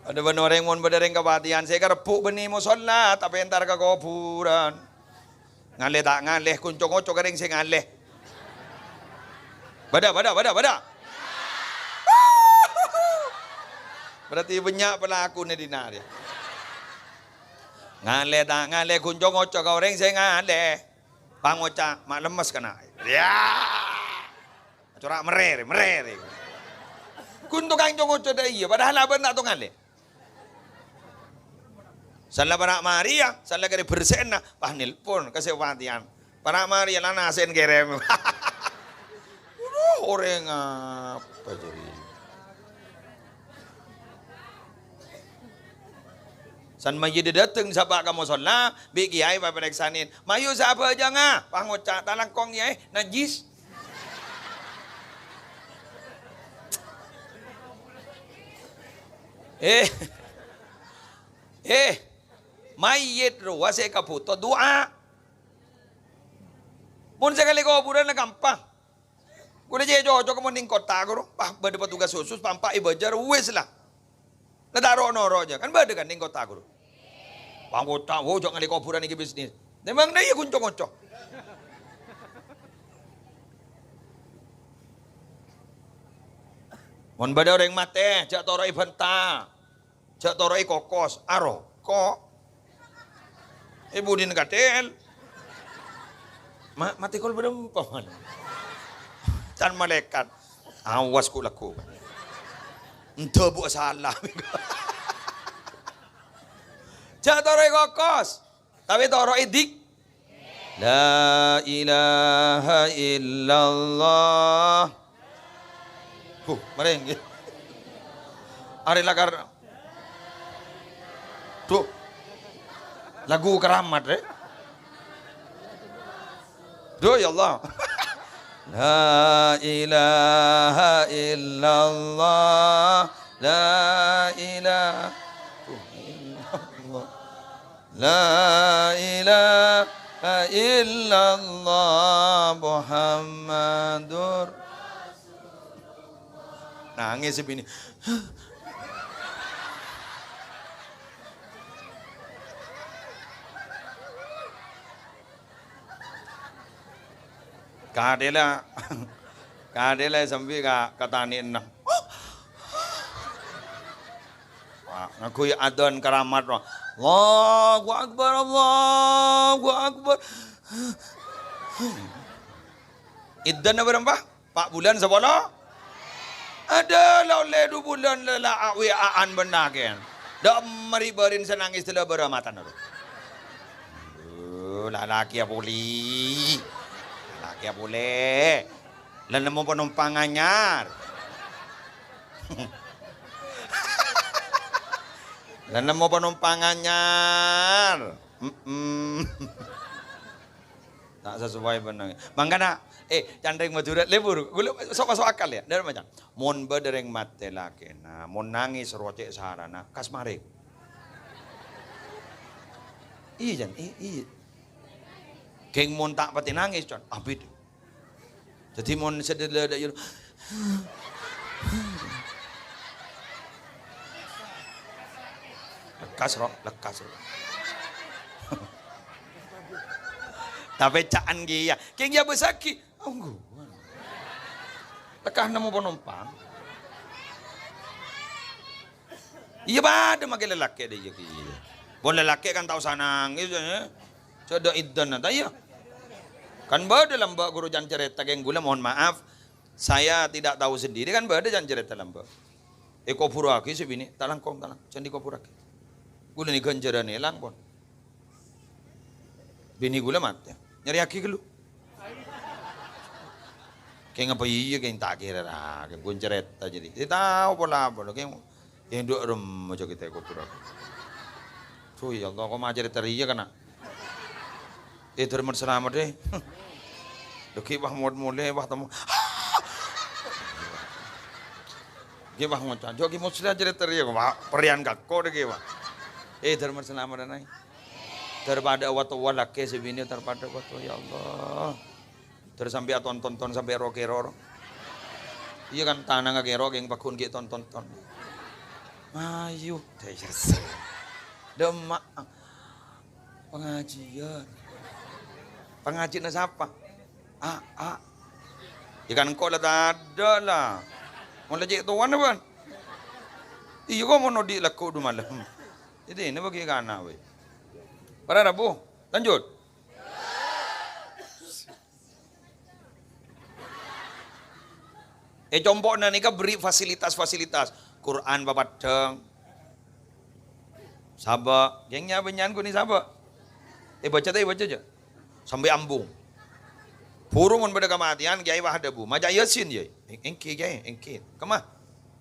Adâ' bân orèng mon bâdâ rèng kapatèyan sè èkarebbhu' bânnè mosolla, tapè entar ka kobhurân. Ngalè ta' ngalè, ghun co-ngoco ka rèng sè ngalè. Bâdâ, bâdâ, bâdâ, bâdâ. Berarti bânnya' pelakona dinna' rèya. Ngalè ta' ngalè, ghun co-ngoco ka orèng sè ngalè. Pangoca' ma' lemmes kana'. Yâ! Cora' merrè, merrè. Ghun tokang co-ngoco dâ' iyâ, padahal abâ'na ta' tao ngalè. Sala para' marèya, sala karè bersè'na, pas nelpon ka sè kapatèyan. Para' marèya la nasè'en kèrèm. Aduh, orèng apa jârèya? San mayyidda dâteng sapa ka mosolla, bi' kèyaè paparèksanè. "Mayu sè abhâjânga?" Pas ngoca', "Talangkong, Kèyaè, najis." Eh. Eh. Mayyit rowa sè èkabhuto du'a. Mon sè kalè kobhurân la ghâmpang. Ghulâ cè' cocok mon neng kottha, ghuru. Wah, bâdâ petugas khusus, pampa' èbâjâr, wis la. La ta' ro'-noro' jâ, kan bâdâ kan neng kottha, ghuru. Pangoca', wo, jhâ' ngalè kobhurân iki bisnis. Memang na iyâ ghun co-ngoco. Mon bâdâ orèng matè, jhâ' toro'è bhânta. Jhâ' toro'è kokos. Aroko'. È budina katèl. Ma-, matè kol bâdâ empa' man. Can malaèkat. Awas ku lagghu. Endâ bu sala. Jhâ' toro'è kokos. Tapè toro'è dik-, La ilaha illallah. Huh, marèng. Arè lakar. Duh. Lagu keramat, rè. Duh, ya Allah. La ilaha illallah. La ilaha illallah. La ilaha illallah Muhammadur. Nangès sè binè. Kadhela, kadhela sambi ka, ka tanè'na. Wah, ngangghuy adzan keramat, wah. Allahu Akbar, Allahu Akbar. Idzan apa, Pak? Pa' bulân sapolo? Adâ, la ollè du bulân la, la, a-, W A-an bân lakèn. Dâ' emma ri'-bâri'na sè nangès dâlâ bârâmatan, aduh. Aduh, lalakèya polè. Lalakèya polè. La nemmo panompang anyar. La nemmo panompang anyar. Mm-mm. Ta' sasoway bân nangès. Mangkana, eh, can rèng Madhurâ, lebur. Ghulâ sok maso' akal, ya. Dâri macam. Mon bâdâ rèng matè lakèna, mon nangès rowa cè' sarana, kas marèng. Iyâ, Jan. I-, iyâ. Ghing mon ta' patè nangès, Con. Abit. Dhâddhi mon sadhâjâ dâ' iyâ, lekkas, Ro, lekkas, Ro. Tapè ca'an kèya, kèng iyâ bâsaghi. Ongghuwân. Lekkas nemmo panompang. Iyâ, padâ makè lalakè' dâ' iyâ kèya. Mon lalakè' kan ta' osa nangès, eh. Cè' dâ' idzanna, ta' iyâ? Kan bâdâ lambâ' ghuru can carèta, kèng ghulâ, mohon maaf, saya tidak tahu sendiri, kan bâdâ can carèta lambâ'. Èkobhurraghi sè binè', ta' langkong, ta' lang-, can èkobhurraghi. Ghulâ nè ghânjhârân èlang, pon. Binè ghulâ matè. Nyarèyaghi ghâllu. Kèng apa iyâ, kèng ta' kèra ra, kèng ghun carèta jârèya. È, tao pola-pola, kèng, kèng dhu' remma jâ' kita èkobhurraghi. Duh, ya Allah, kok ma' carèta rèya, kana'? È, Dharma Slamet, è. Lho, ghi' wah mot-, molè, wah temo. Ghi' wah ngoca', jâ' ghi' Muslim carèta rèya, wah, perèyan kakko dâ' ghi' wah. È, Dharma Slamet, anai. Daripada wa-, towa lakè sè binè daripada wa-, towa, ya Allah. Terus sampè' aton-tonton sampè' ro-kèro, ro. Iyâ kan, tanangnga kèro kèng pagghun ghi' ton-tonton. Ayu, dâ' iyâ sè. Dâ' emma'. Pangajiyân. Pangajiyânna sapa? A, a. Iyâ kan engko' la tadâ' la. Mon la cè' towana, bân. Iyâ kok mon odi' lagghu' dhu malem. Jadi ini bagi kana', wè. Para rabu, lanjut. È compo'na nèka beri fasilitas-fasilitas. Qur'an papaddhâng. Sabâ'. Kèng nya-, bânnya'an ghun sabâ'. Èbâca ta' èbâca jâ? Sampè' ambung. Buru mon bâdâ kamatèyan, Kèyaè wah adhâbu, "Maca Yasin, Kèyaè." "Èng-, èngghi, Kèyaè, èngghi." "Kemma?"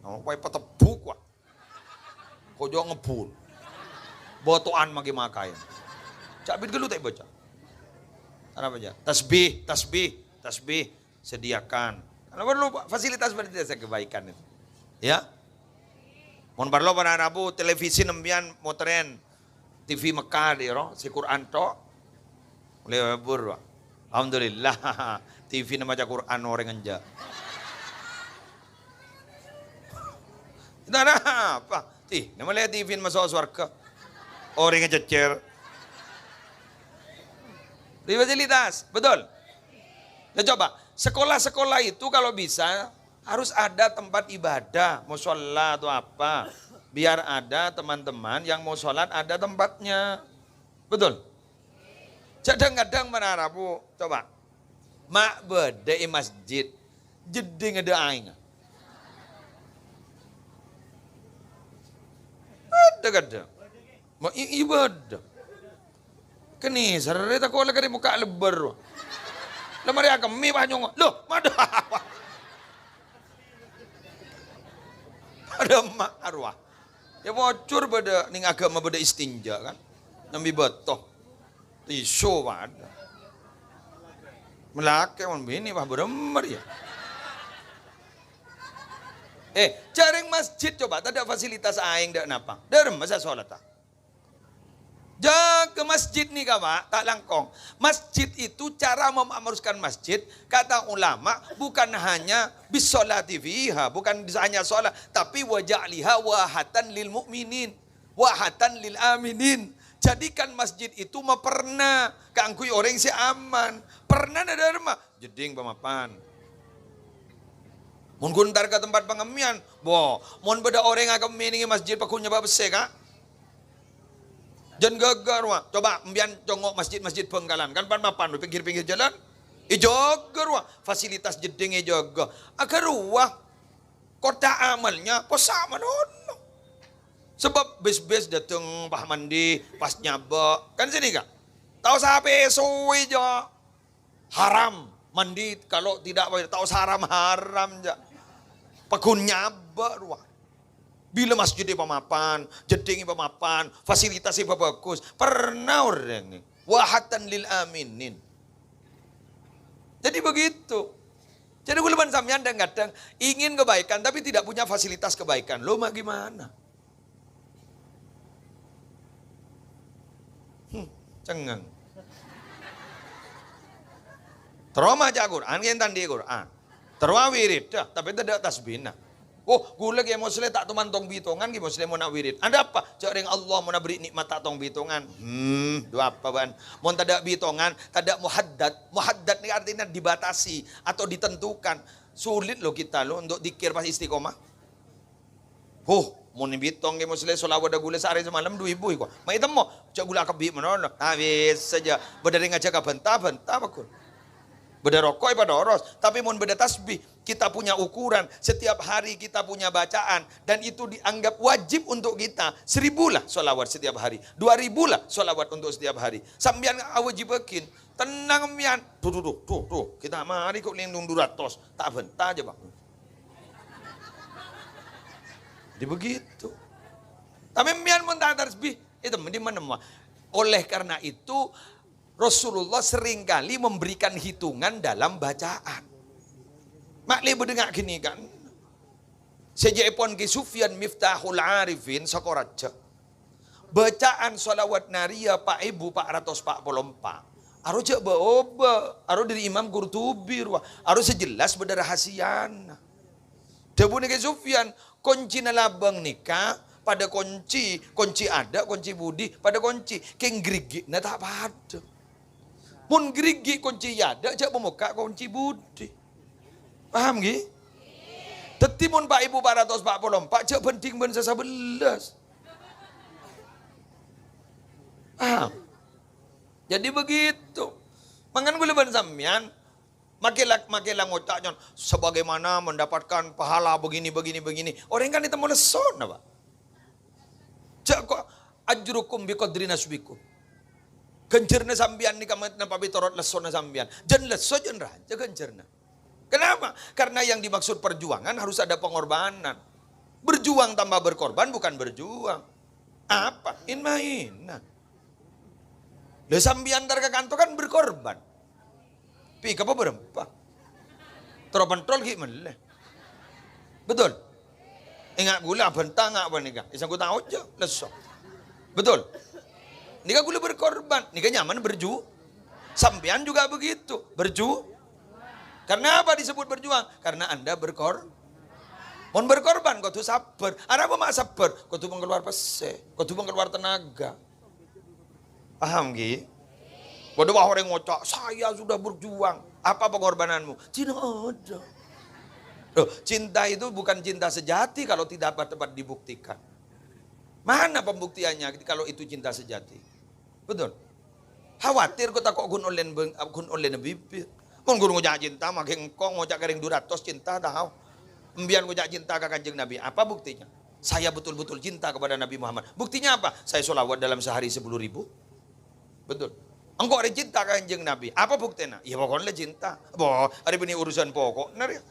"Oh, koè patebbhuk, wah." Ko' jâ' ngebbhul. Bâto'an maghi makaè. Ca' bit ghâllu ta' èbâca. Arapa jâ? Tasbih, tasbih, tasbih. Sediakan. Karena perlu fasilitas-fasilitas kebaikan itu. Ya. Mon parlo para rabu, televisi nembiyan moterren T V Mekah dhi, ro, sè Qur'an tok. Lebur, Pak. Alhamdulillah, T V-na maca Qur'an orèng enjâ'. Napa? Tih, nama lè T V maso' sowarghâ. Orèng ngecècèr. Di fasilitas, betul? Ya coba, sekolah-sekolah itu kalau bisa harus ada tempat ibadah, musholla atau apa. Biar ada teman-teman yang mau sholat ada tempatnya. Betul? Kadang-kadang menara, Bu. Coba. Ma' bâdâ è masjid, jeddhing adâ' aèngnga. Bâdâ kadhâng. Ma' i-, iyâ bâdâ. Kenni sarè tako' la karè mokka' lebbâr. La marè akemmè pas nyongngo'. Loh, madâ apa? Padâ emma' arowa. Ya, pocor bâdâ, nèng aghâma bâdâ istinja, kan? Nyambi bâto. Tisu padâ. Malakè mon binè, wah, bârâmma rèya. Eh, jhâreng masjid, coba, tadâ' fasilitas aèng, dâ' napa? Dâremma sè solatta. Jâgâ masjid nèka, Pak, ta' langkong. Masjid itu cara mem-, meneruskan masjid, kata ulama, bukan hanya bis sholati fiha, bukan hanya sholat, tapi wa ja'liha wahatan lil mu'minin, wahatan lil aminin. Jadikan masjid itu maperna kaangghuy orèng sè aman. Perna dâ' dâremma, jeddhing pamapan. Mon ghun entar ka tempat pangemmèyan, bo, mon bâdâ orèng akemmè nèng è masjid, pagghun nyabâ' pèssè, Ka'. Jân ghâghâ rowa. Coba empèyan congngo' masjid-masjid Bhângkalan, kan pan-mapan, pinggir-pinggir jhâlân. Èjâgâ rowa, fasilitas jeddhing èjâgâ. Aghâ rowa, kotak amalnya possa' manono. Sabâb bis-bis dâteng pas mandi, pas nyabâ'. Kan sènè, Ka'? Tao sapè sowè, jâ'. Haram. Mandi kalau tidak, tao saharam-haram, jâ'. Pagghun nyabâ' rowa. Bilâ masjid èpamapan, jeddhing èpamapan, fasilitas èpabhâghus, perna orèng. Wahatan lil aminin. Jadi begitu. Jadi kaulâ bân sampèyan kadhâng-kadhâng ingin kebaikan tapi tidak punya fasilitas kebaikan. Lo ma' gimana? Hmm, cengngeng. Terro maca Qur'an, kèng ta' andi' Qur'an. Terro awirid, dah, tapè tadâ' tasbihna. Oh, ghulâ Kè Musleh ta' toman tong-bitongan, Kè Musleh mon awirid. Ada apa? Jhâ' rèng Allah mon abherri' nikmat ta' tong-bitongan. Hmm, dhu apa bâ'na? Mon tadâ' bitongan, tadâ' muhaddad. Muhaddad nèka artinya dibatasi atau ditentukan. Sulit loh kita loh untuk dzikir pas istiqomah. Huh, mon èbitong Kè Musleh sholawat dâ' ghulâ saarè samalem dhu èbu èko. Ma' ètemmo, jhâ' ghulâ akabhi' manono. Ta' bisa jâ'. Bâdâ rèng ajhâk abhânta-bhânta, pagghun. Bâdâ roko' èpatoros. Tapè mon bâdâ tasbih, kita punya ukuran. Setiap hari kita punya bacaan. Dan itu dianggap wajib untuk kita. Seribulah sholawat setiap hari. Dua ribulah sholawat untuk setiap hari. Sampèyan awâjibâghin. Tenang, empèyan. Duh, duh, duh, duh, duh. Kita mari kok lindung dua ratus. Ta' bhânta jâ', Pak. Jadi begitu. Tapè empèyan mon ta' tasbih, itu mending menemma. Oleh karena itu, Rasulullah seringkali memberikan hitungan dalam bacaan. Ma'lè bâdâ nga' ghânèka. Sè jâèpon Ki Sufyan Miftahul Arifin Sakoraja. Bacaan shalawat nariyah pa' èbu pa' ratos pa' polo empa'. Aro jhâ' bâ-obâ, aro dâri Imam Qurtubi rowa, aro sè jelas bâdâ rahasiyana. Dhâbuna Kè Sufyan, koncina labâng nèka padâ konci, konci adâ', konci budi, padâ konci. Kèng ghârigghina ta' padâ. Mon ghârigghî konci è adâ', jhâ' pamokka' konci budi. Paham, ghi? Dhâddhi, mon pa' èbu pa' ratos pa' polo empa', jhâ' bhânding bân sè sabellâs. Paham? Jadi begitu. Mangkana kaulâ bân sampèyan, makè la-, makè la ngoca' nyon, "Sebagaimana mendapatkan pahala begini, begini, begini." Orèng kan ètemmo lessona, Pak. Jhâ' ko', "Ajrukum biqadri nasbikum." Ghânjhârânna sampèyan nèka ma-, napa mètorot lessona sampèyan. Jân lesso jân rajâ ghânjhârânna. Kenapa? Karena yang dimaksud perjuangan harus ada pengorbanan. Berjuang tanpa berkorban bukan berjuang. Apa? In-mainan. Lah, sampèyan entar ka kanto kan berkorban. Pèkep apa bârâmpa? Terro pentol ghi' mellè. Betul? Enga' kaulâ abhânta nga' panèka. Èsangghu tao jâ', lesso. Betul? Nèka kaulâ berkorban. Nèka nyamana berju-, sampèyan juga begitu. Berju-, karena apa disebut berjuang? Karena Anda berkor-, mon berkorban kodhu sabbhâr. Arapa ma' sabbhâr? Kodhu mangkalowar pèssè, kodhu mangkalowar tenaga. Paham, Ki? Padâ wah orèng ngoca', "Saya sudah berjuang." Apa pengorbananmu? Tidak ada. Loh, cinta itu bukan cinta sejati kalau tidak dapat dibuktikan. Mana pembuktiannya kalau itu cinta sejati? Betul. Khawatir kok tako' ghun ollèna beng-, ghun ollèna bibir. Mon ghun ngoca' cinta, maghi engko' ngoca' ka rèng du ratos cinta, tao. Embiyan ngoca' cinta ka Kanjeng Nabi. Apa buktinya? Saya betul-betul cinta kepada Nabi Muhammad. Buktinya apa? Saya sholawat dalam sehari sepuluh ribu. Betul. Engko' arè cinta ka Kanjeng Nabi. Apa buktèna? Ya, pokoknya cinta. Bo, arè bânnè urusan pokok, bener ya.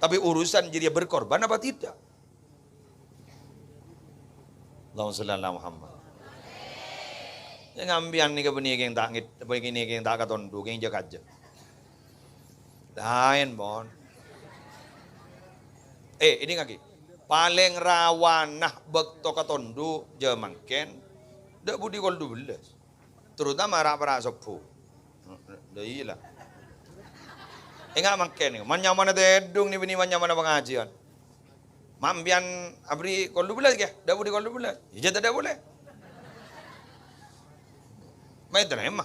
Tapi urusan jadi berkorban apa tidak? Allahumma sholli ala Muhammad. Ya, ngambiyan nèka bânnè kèng ta' ngèt-, bânnè kèng ta' katondhu, kèng jâ-kajâ. Laèn, pon. Eh, èdingngaghi. Palèng rawana bâkto katondhu jâ mangkèn, dâ' budi kol dubellâs. Terutama ra'-para' sobbhu. Lha iyâ la. Enga' mangkèn, man-nyamana tèdung nè bânnè man-nyamana pangajiyân. Ma' empiyan aberri' kol dubellâs, ghi? Dâ' budi kol dubellâs? Iyâ, jâ' tadâ' polè. Ma' ètarèma.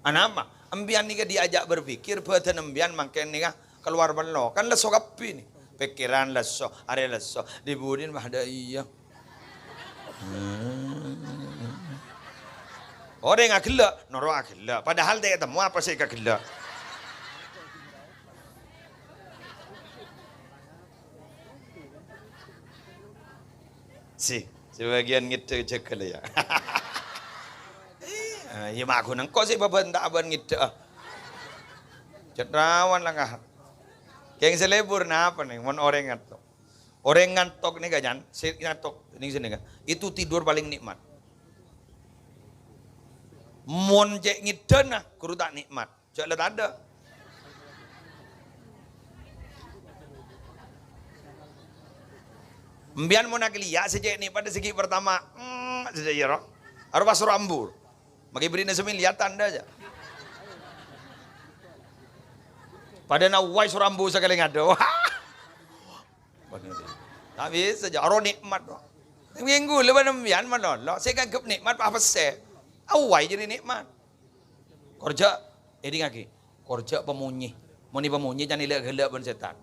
Anapa? Empiyan nèka diajak berpikir, bhâdhân empiyan mangkèn nèka kalowar mello. Kan lesso kabbhi nè. Pèkkèran lesso, arè lesso. Dhi budina bâ' dâ' iyâ. Orèng aghellâ', noro' aghellâ'. Padahal ta' ètemmo apa sè èkaghellâ'. Sè, sebagian ngèdhâ jâgâ la, yâ. Ah, iyâ, ma' ghun engko' sè bâbân ta' abân ngèdhâ'â. Cèt rawan langkah. Kèng sè lebur napa, nèng, mon orèng ngantok? Orèng ngantok nèka, Jan, sè ngantok nèng sènè, kan? Itu tidur paling nikmat. Mon cè' ngèdhâna, ghuru ta' nikmat. Jâ' la tadâ'. Empiyan mon aghellâ' sè cè' nè' padâ sè ghi' partama, mm, sè jâ' iyâ, ro. Aro pas soro ambu. Maghi bherri'na samiliyatan dâ' jâ'. Padâna wai soro ambu sakalè ngadâ'. Ta' bisa, jâ' aro nikmat, ro. Mènggu lè bân empiyan malolo, sè èangghep nikmat, pa pèssè. Awai jârèya nikmat. Kor jâ', èdingngaghi, kor jâ' pamonyè. Mon è pamonyè can èlè'-ghellâ' bân sètan.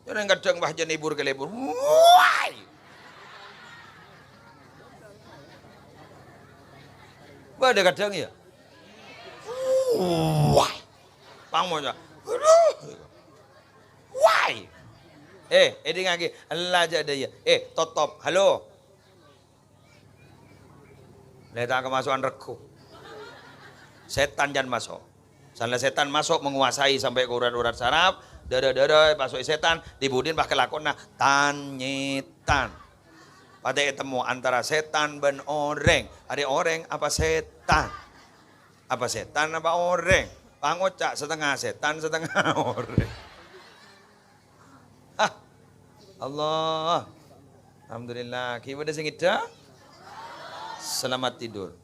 Jârèya kadhâng pas jân lebur ka lebur. Wai! Bâdâ kadhâng, yâ? Wai! Pang moca. Aduh! Wai! Eh, èdingngaghi, ella jâ' dâ' iyâ. Eh, totop. Halo. Lè ta' kamaso'an règhu. Sètan can maso'. Sanla sètan maso' menguasai sampè' ka urat-urat saraf, dârâ-dârâ èpaso'è sètan, dhi budina pas kalakowanna tan-nyètan. Padâ ètemmo antara sètan bân orèng. Arè orèng apa sètan? Apa sètan apa orèng? Pangoca' satengnga sètan, satengnga orèng. Hah. Allah. Alhamdulillah. Ghi' bâdâ sè ngèdhâ? Selamat tidur.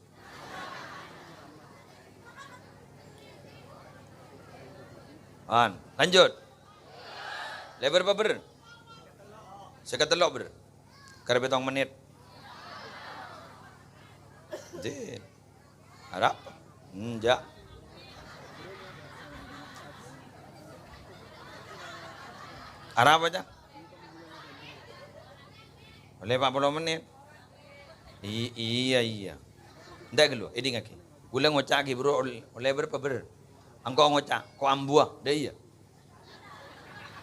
An, lanjut. Lèbâr apa bâr? Sèket tello' bâr. Karè pètong mennit. Dè. Arapa? Enjâ'. Arapa, Cak? Ollè empat puluh mennit. I-, iyâ, iyâ. Enḍâ' ghâllu, èdingngaghi. Ghulâ ngoca'aghi, Bro, ollè, ollè bârâmpa bâr? Engko' ngoca', ko' ambuwâ, dâ' iyâ.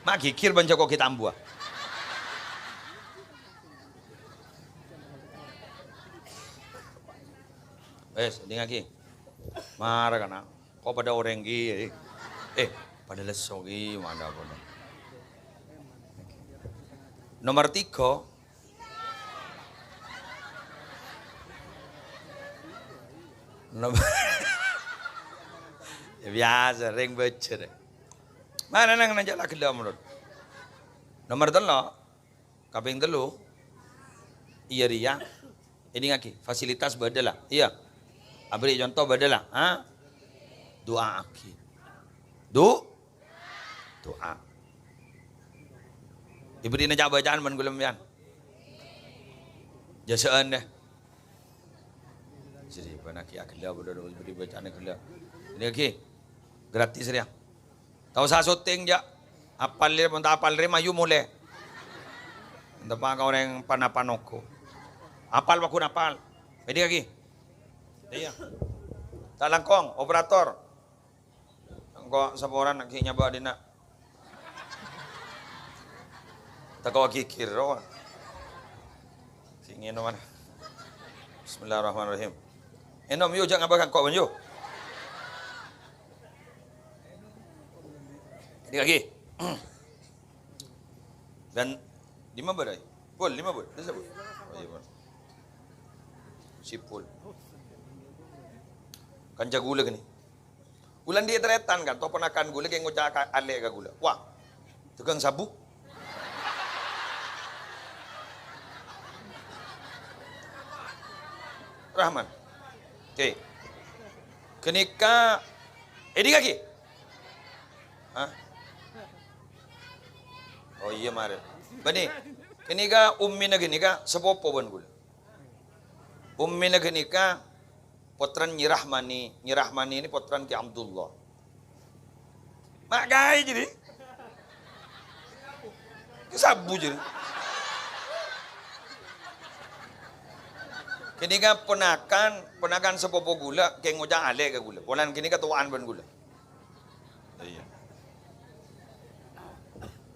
Ma' ghighir bân jâ' ko' ghi' tambuwâ. Wes, èdingngaghi. Mara kana'. Ko' padâ orèng ghi, eh. Eh, padâ lesso ghi, mana padâ. Nomor tiga. Nom-, ya, biyasa, rèng bâjâr. Mana nang, nang jâ' la ghellâ' menurut. Nomor tello', kapèng tello', iyâ rèya, èdingngaghi, fasilitas bâdâ la, iyâ. Abherri' conto bâdâ la, ha? Du'aaghi. Du-, du'a. Èbherri'na ca'-bâca'an bân ghulâ sampèyan. Jâsa'an dâ. Jadi, bânaghi aghellâ' bâdâ bâri' bâca'na ghellâ'. Ini lagi, gratis rèya. Ta' osa syuting, jâ'. Apal rè, mon ta' apal rè, mayu molè. Teppa' ka orèng pan-apan nogo. Apal, paggun apal. Pèdhi lagi. Iyâ. Ta' langkong, operator. Engko' saporan ghi' nyabâ' dinna'. Tako' gigir, rowa. Sè ngènom ana. Bismillahirrahmanirrahim. Ènom, yu, jâ' ngabâ' engko', bân, yu. Ini lagi. Dan lima bârâi? Pol, lima pol. Ada sabâ? Oh, iyâ, pol. Sipul. Kanca ghulâ ghâni. Ghulâ andi' tarètan, kan, to ponakan ghulâ ghi' ngoca' ka, alè' ka ghulâ. Wah, dagang sabu. Rahman. Oke. Ghânèka, èdhingngaghi? Hah? Oh iyâ, marè. Bânnè, ghânèka ummina ghânèka sapopo bân ghulâ. Ummina ghânèka pottrana Nyi Rahmani. Nyi Rahmani ini pottrana Kè Abdullah. Ma' kaè jârèya. Kè sabu jârèya. Ghânèka ponakan, ponakan sapopo ghulâ, ghi' ngoca' alè' ka ghulâ. Polana ghânèka towa'an bân ghulâ. Iyâ.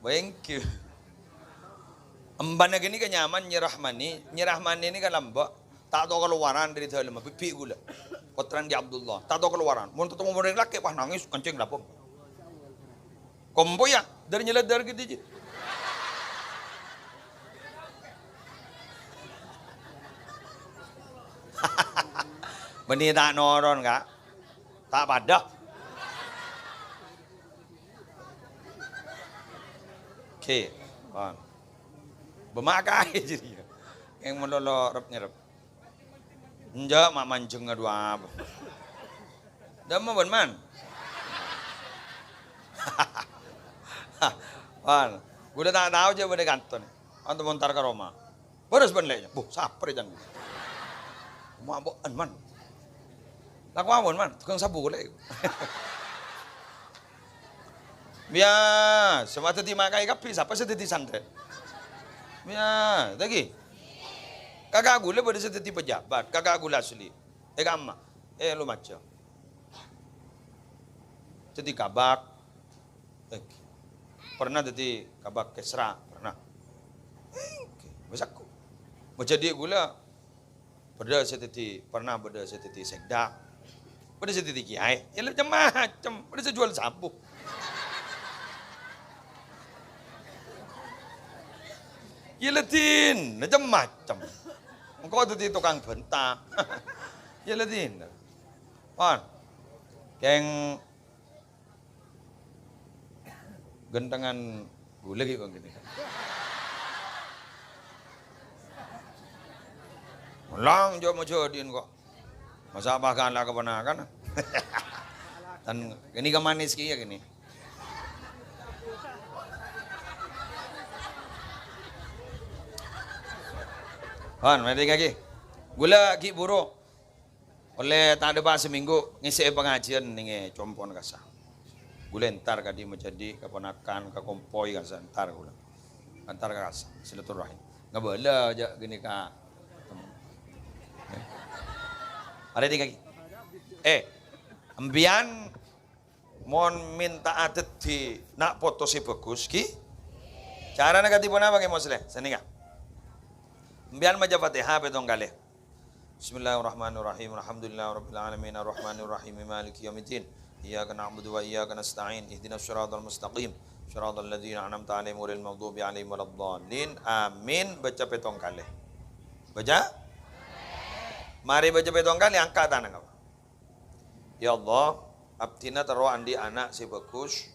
Bângkè. Embhâna ghânèka nyaman Nyi Rahmani. Nyi Rahmani ini kan lambâ'. Ta' tao kalowaran dâri dâlemma, bi'-bi' ghulâ. Pottrana Kè Abdullah. Ta' tao kalowaran. Mon tatemmo orèng lakè', wah, nangès, kencèng lapong. Kompoyya, dâr-nyellèdâr ghi' dhâddhi. Bânnè ta' noron, Ka'. Ta' padâ. Oke, kon. Bâ' ma' kaè jârèya. Kèng malolo rep-nyerrep. Enjâ', ma' manjeng, adu apa. Dâmma bân man. Wan, ghulâ ta' tao jâ' bâdâ kanto nè. Anto montar ka roma. Bârâs bân lè'na. Buh, saprè jâng. Ma' bâ'ân, man. Lako ampon, man. Tukang sabu kok lè'. Biyasa, ma' dhâddhi ma' kaè kabbhi, sapa sè dhâddhi santrè? Biyasa, ta' ghi. Kaka' ghulâ bâdâ sè dhâddhi pejabat, kaka' ghulâ asli. È kamma, è Lumajang. Dhâddhi kabak. Eh, pernah dhâddhi kabak kesra, pernah. Eh, oke, wis aku. Majâdi ghulâ, Bâdâ sè dhâddhi, pernah bâdâ sè dhâddhi sekda. Bâdâ sè dhâddhi kiyaè. Yâ, la cem-macem. Bâdâ sè juwâl sabu. Yâ, la dhina, cem-macem. Engko' dhâddhi tokang bânta. Yâ, la dhina. Pon. Kèng Ghântengan ghulâ ghi' kok ghântengan. Molang jâ' majâdi'ân kok. Masa' apa kan la kaponakan? Tan ghânèka manis kèya ghânèka. Hon, mènta ghi. Ghulâ ghi' buru. Ollè ta' dâpa' samènggu ngèssè'è pangajiyân nèng è compo'na kassa'. Ghulâ entar kadhi majâdi, kaponakan, ka kompoy kassa', entar ghulâ. Entar ka kassa', silaturahim. Ngabâlâ jâ' ghânèka. Arè dhingngaghi. Eh, empèyan Mon mènta'a dhâddhi na' poto sè bhâghus, ghi? Carana kadhi ponapa, Kè Musleh? Sanèka. Empèyan maca Fatihah pètong kalè. Bismillahirrahmanirrahim. Alhamdulillahirabbil alamin. Arrahmanirrahim. Maliki yaumiddin. Iyyaka na'budu wa iyyaka nasta'in. Ihdinas siratal mustaqim. Siratal ladzina an'amta 'alaihim ghairil maghdubi 'alaihim waladdallin. Amin. Baca pètong kalè. Baca? Marè baca pètong kalè, angka' tanang, apa? Ya Allah, abdhina terro andhi' ana' sè bhâghus.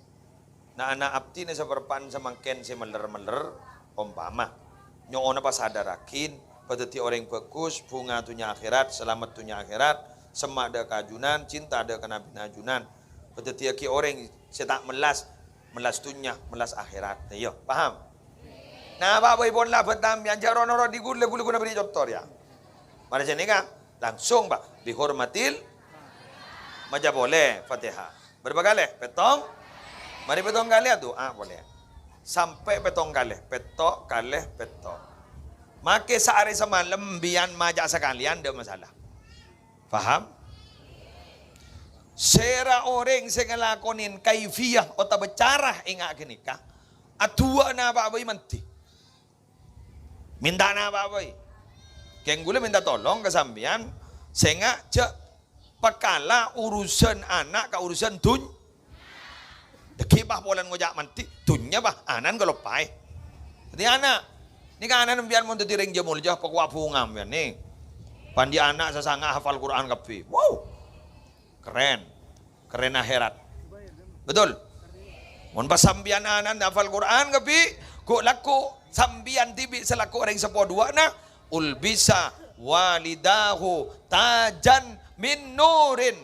Na'-ana' abdhina saparpa'na samangkèn sè meller-meller, ompama. Nyo'ona pasadarraghi, padhâddhi orèng bhâghus, bhunga dhunnya akhèrat, salamet dhunnya akhèrat, semma' dâ' ka ajunan, cinta dâ' ka nabbhina ajunan. Padhâddhiyâghi orèng sè ta' mellas, mellas dhunnya, mellas akhèrat. Ayo, paham? Napa bhâi pon labât sampèyan, jhâ' ro-noro' dhi ghulâ, ghulâ ghun aberri' conto rèya. Marè sanèka, Langsung, Pak. Bihurmatil, maca polè Fatihah. Bârâmpa kalè? Pèttong. Marè pèttong kalè adu'a polè. Sampè' pèttong kalè. Pètto' kalè pètto'. Makè saarè samalem bi'en maca sakalèyan, ta' masalah. Paham? Sèra orèng sè ngalakonè kaifiyah otabâ cara enga' ghânèka, adu'a napa bhâi mandhi. Mènta napa bhâi. Kèng ghulâ mènta tolong ka sampèyan, sènga' jhâ' pakala urusan ana' ka urusan dun-, dhâggi' pas polana ngoca' mandhi, dhunnya pas ana'na kaloppaè. Dhâddhi ana', nèka ana' sampèyan mon dhâddhi rèng jâ-, molja, pakowa bhunga sampèyan nè. Pandhi ana' sasanga hafal Qur'an kabbhi. Wow! Keren. Keren akhèrat. Betul? Mon pas sampèyan ana'na hafal Qur'an kabbhi, ghu', lagghu' sampèyan dhibi' salaku orèng seppo duwâ'na, "Ulbisa walidahu tajan min nurin."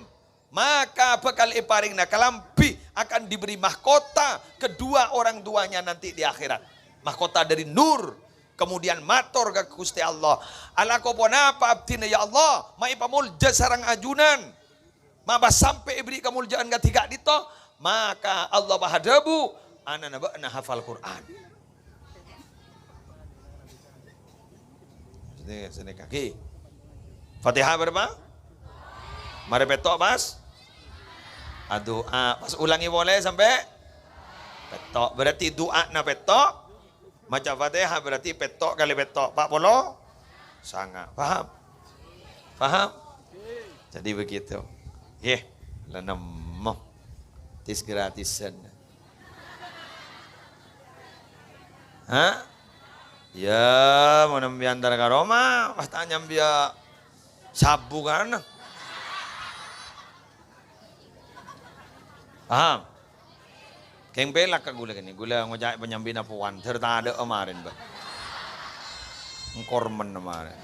Maka bakal èparèngana kalambhi, akan diberi mahkota kedua orang tuanya nanti di akhirat. Mahkota dari nur. Kemudian mator ka Ghustè Allah, "Alako ponapa abdhina, ya Allah, ma' èpamolja sareng ajunan?" Ma' pas sampè' èberri' kamolja'an kadhi ka'dinto, maka Allah pas adhâbu, "Ana'na bâ'na hafal Qur'an." Sini, sini kaki. Fatihah bârâmpa? Marè pètto' pas? Adu'a. Pas ulangè polè sampè' pètto'. Berarti du'ana pètto'. Maca Fatihah berarti pètto' kalè pètto', pa' polo sanga'. Paham? Paham? Jadi begitu. Nggih, la nemmo. Tis gratisan. Ha? Ya, mon sampèyan entar ka roma, pas ta' nyambiyâ sabu kan. Paham? Kèng pèlak ka ghulâ kènè, ghulâ ngoca'è panyambina powan, dhâr tadâ'â marèn, Mbah. Engkormen marèn.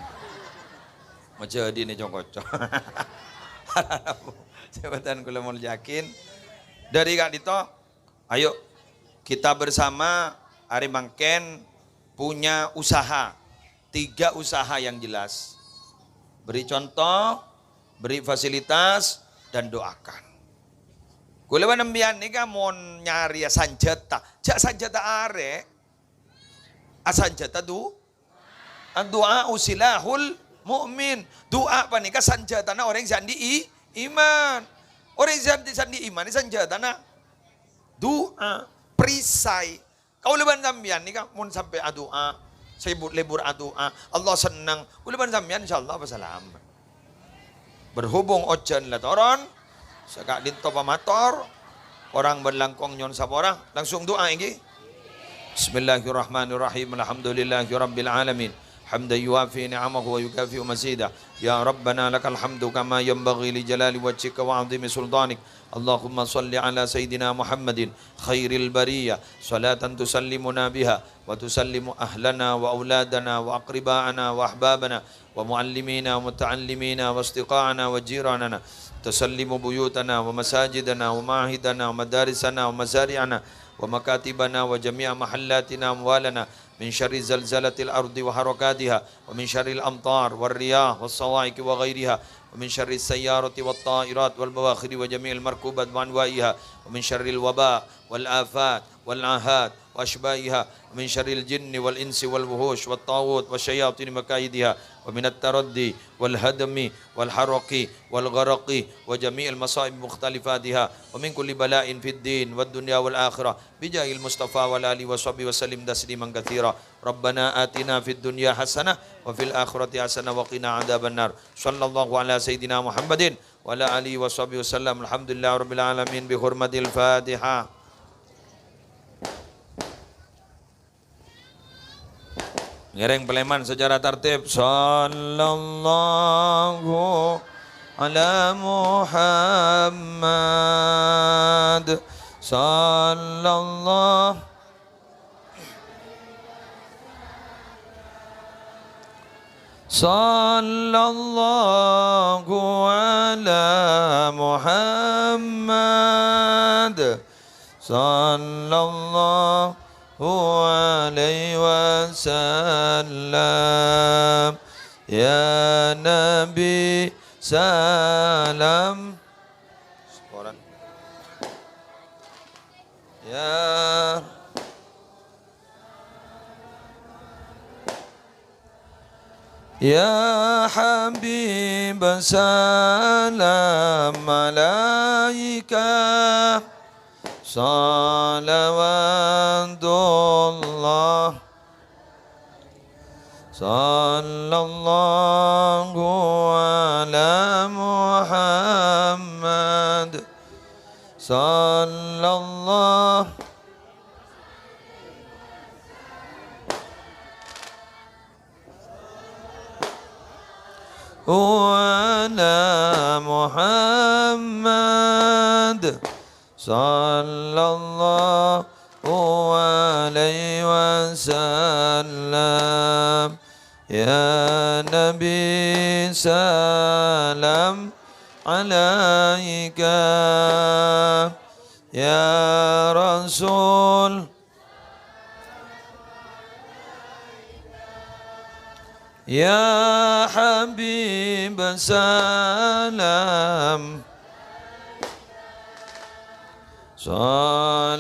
Majâdhi'na co-ngoco. Jabatan ghulâ molja'aghi. Dhâri ka'dinto, ayo kita bersama arè mangkèn punya usaha. Tiga usaha yang jelas. Beri contoh, beri fasilitas, dan doakan. Ghulâ bân sampèyan nèka mon nyarèya sanjhâta, jhâ' sanjhâta arè. Asanjhâta du-, addu'a usilahul mu'min. Du'a panèka sanjhâtana orèng sè andi' i-, iman. Orèng sè andi', sè andi' iman sanjhâtana du'a, perisai. Kaulâ bân sampèyan nèka mon sampè' adu'a, sè bu-, lebur adu'a, Allah senneng, kaulâ bân sampèyan insyaallah pasalamet. Berhubung ojhân la toron, saka'dinto pamator, korang bân langkong nyo'on sapora, langsung du'a èngghi. Bismillahirrahmanirrahim. Alhamdulillahirabbil alamin. Hamdan yuwafi ni'amahu wa yukafi'u mazidah. Ya Rabbana lakal hamdu kama yanbaghi li jalali wajhika wa 'azimi sultanik. Allahumma shalli ala sayyidina Muhammadin khairil bariyah, salatan tusallimuna biha wa tusallimu ahlana wa auladana wa aqriba'ana wa ahbabana wa muallimina wa muta'allimina wa asdiqa'ana wa jiranana, tusallimu buyutana wa masajidana wa ma'ahidana wa madarisana wa mazari'ana wa makatibana wa jami'a mahallatina wa amwalana min syarri zalzalatil ardi wa harakatiha, wa min syarril amtar war riyah was sawa'iqi wa ghairiha, wa min syarris sayyarati wat ta'irat wal bawakhiri wa jami'il markubat wa anwa'iha, wa min syarril waba wal afat wal ahad wa asybahiha, wa min syarril jinni wal insi wal wuhush wat taghut was syayatin makaidiha, wa minat taraddi wal hadmi wal haraqi wal gharaqi wa jami'il masa'ib mukhtalifatiha, wa min kulli bala'in fid din wad dunya wal akhirah, bijahil Mustafa wa ala alihi wa sahbihi wa sallim tasliman katsira. Rabbana atina fid dunya hasanah wa fil akhirati hasanah wa qina adzabannar. Sallallahu ala sayyidina Muhammadin wa ala alihi wa sahbihi wa sallam. Alhamdulillahi rabbil alamin bi hurmatil Fatihah. Ngèrèng palèman secara tertib. Sallallahu ala Muhammad. Sallallahu, sallallahu ala Muhammad. Sallallahu alaihi wasallam. Ya Nabi, salam. Sekoran. Ya. Ya Habib, salam alaika. Salawatullah. Sallallahu ala Muhammad. Sallallahu ala Muhammad. Sallallahu alaihi wasallam. Ya Nabi, salam alaika. Ya Rasul. Ya Habib, salam. Salawatu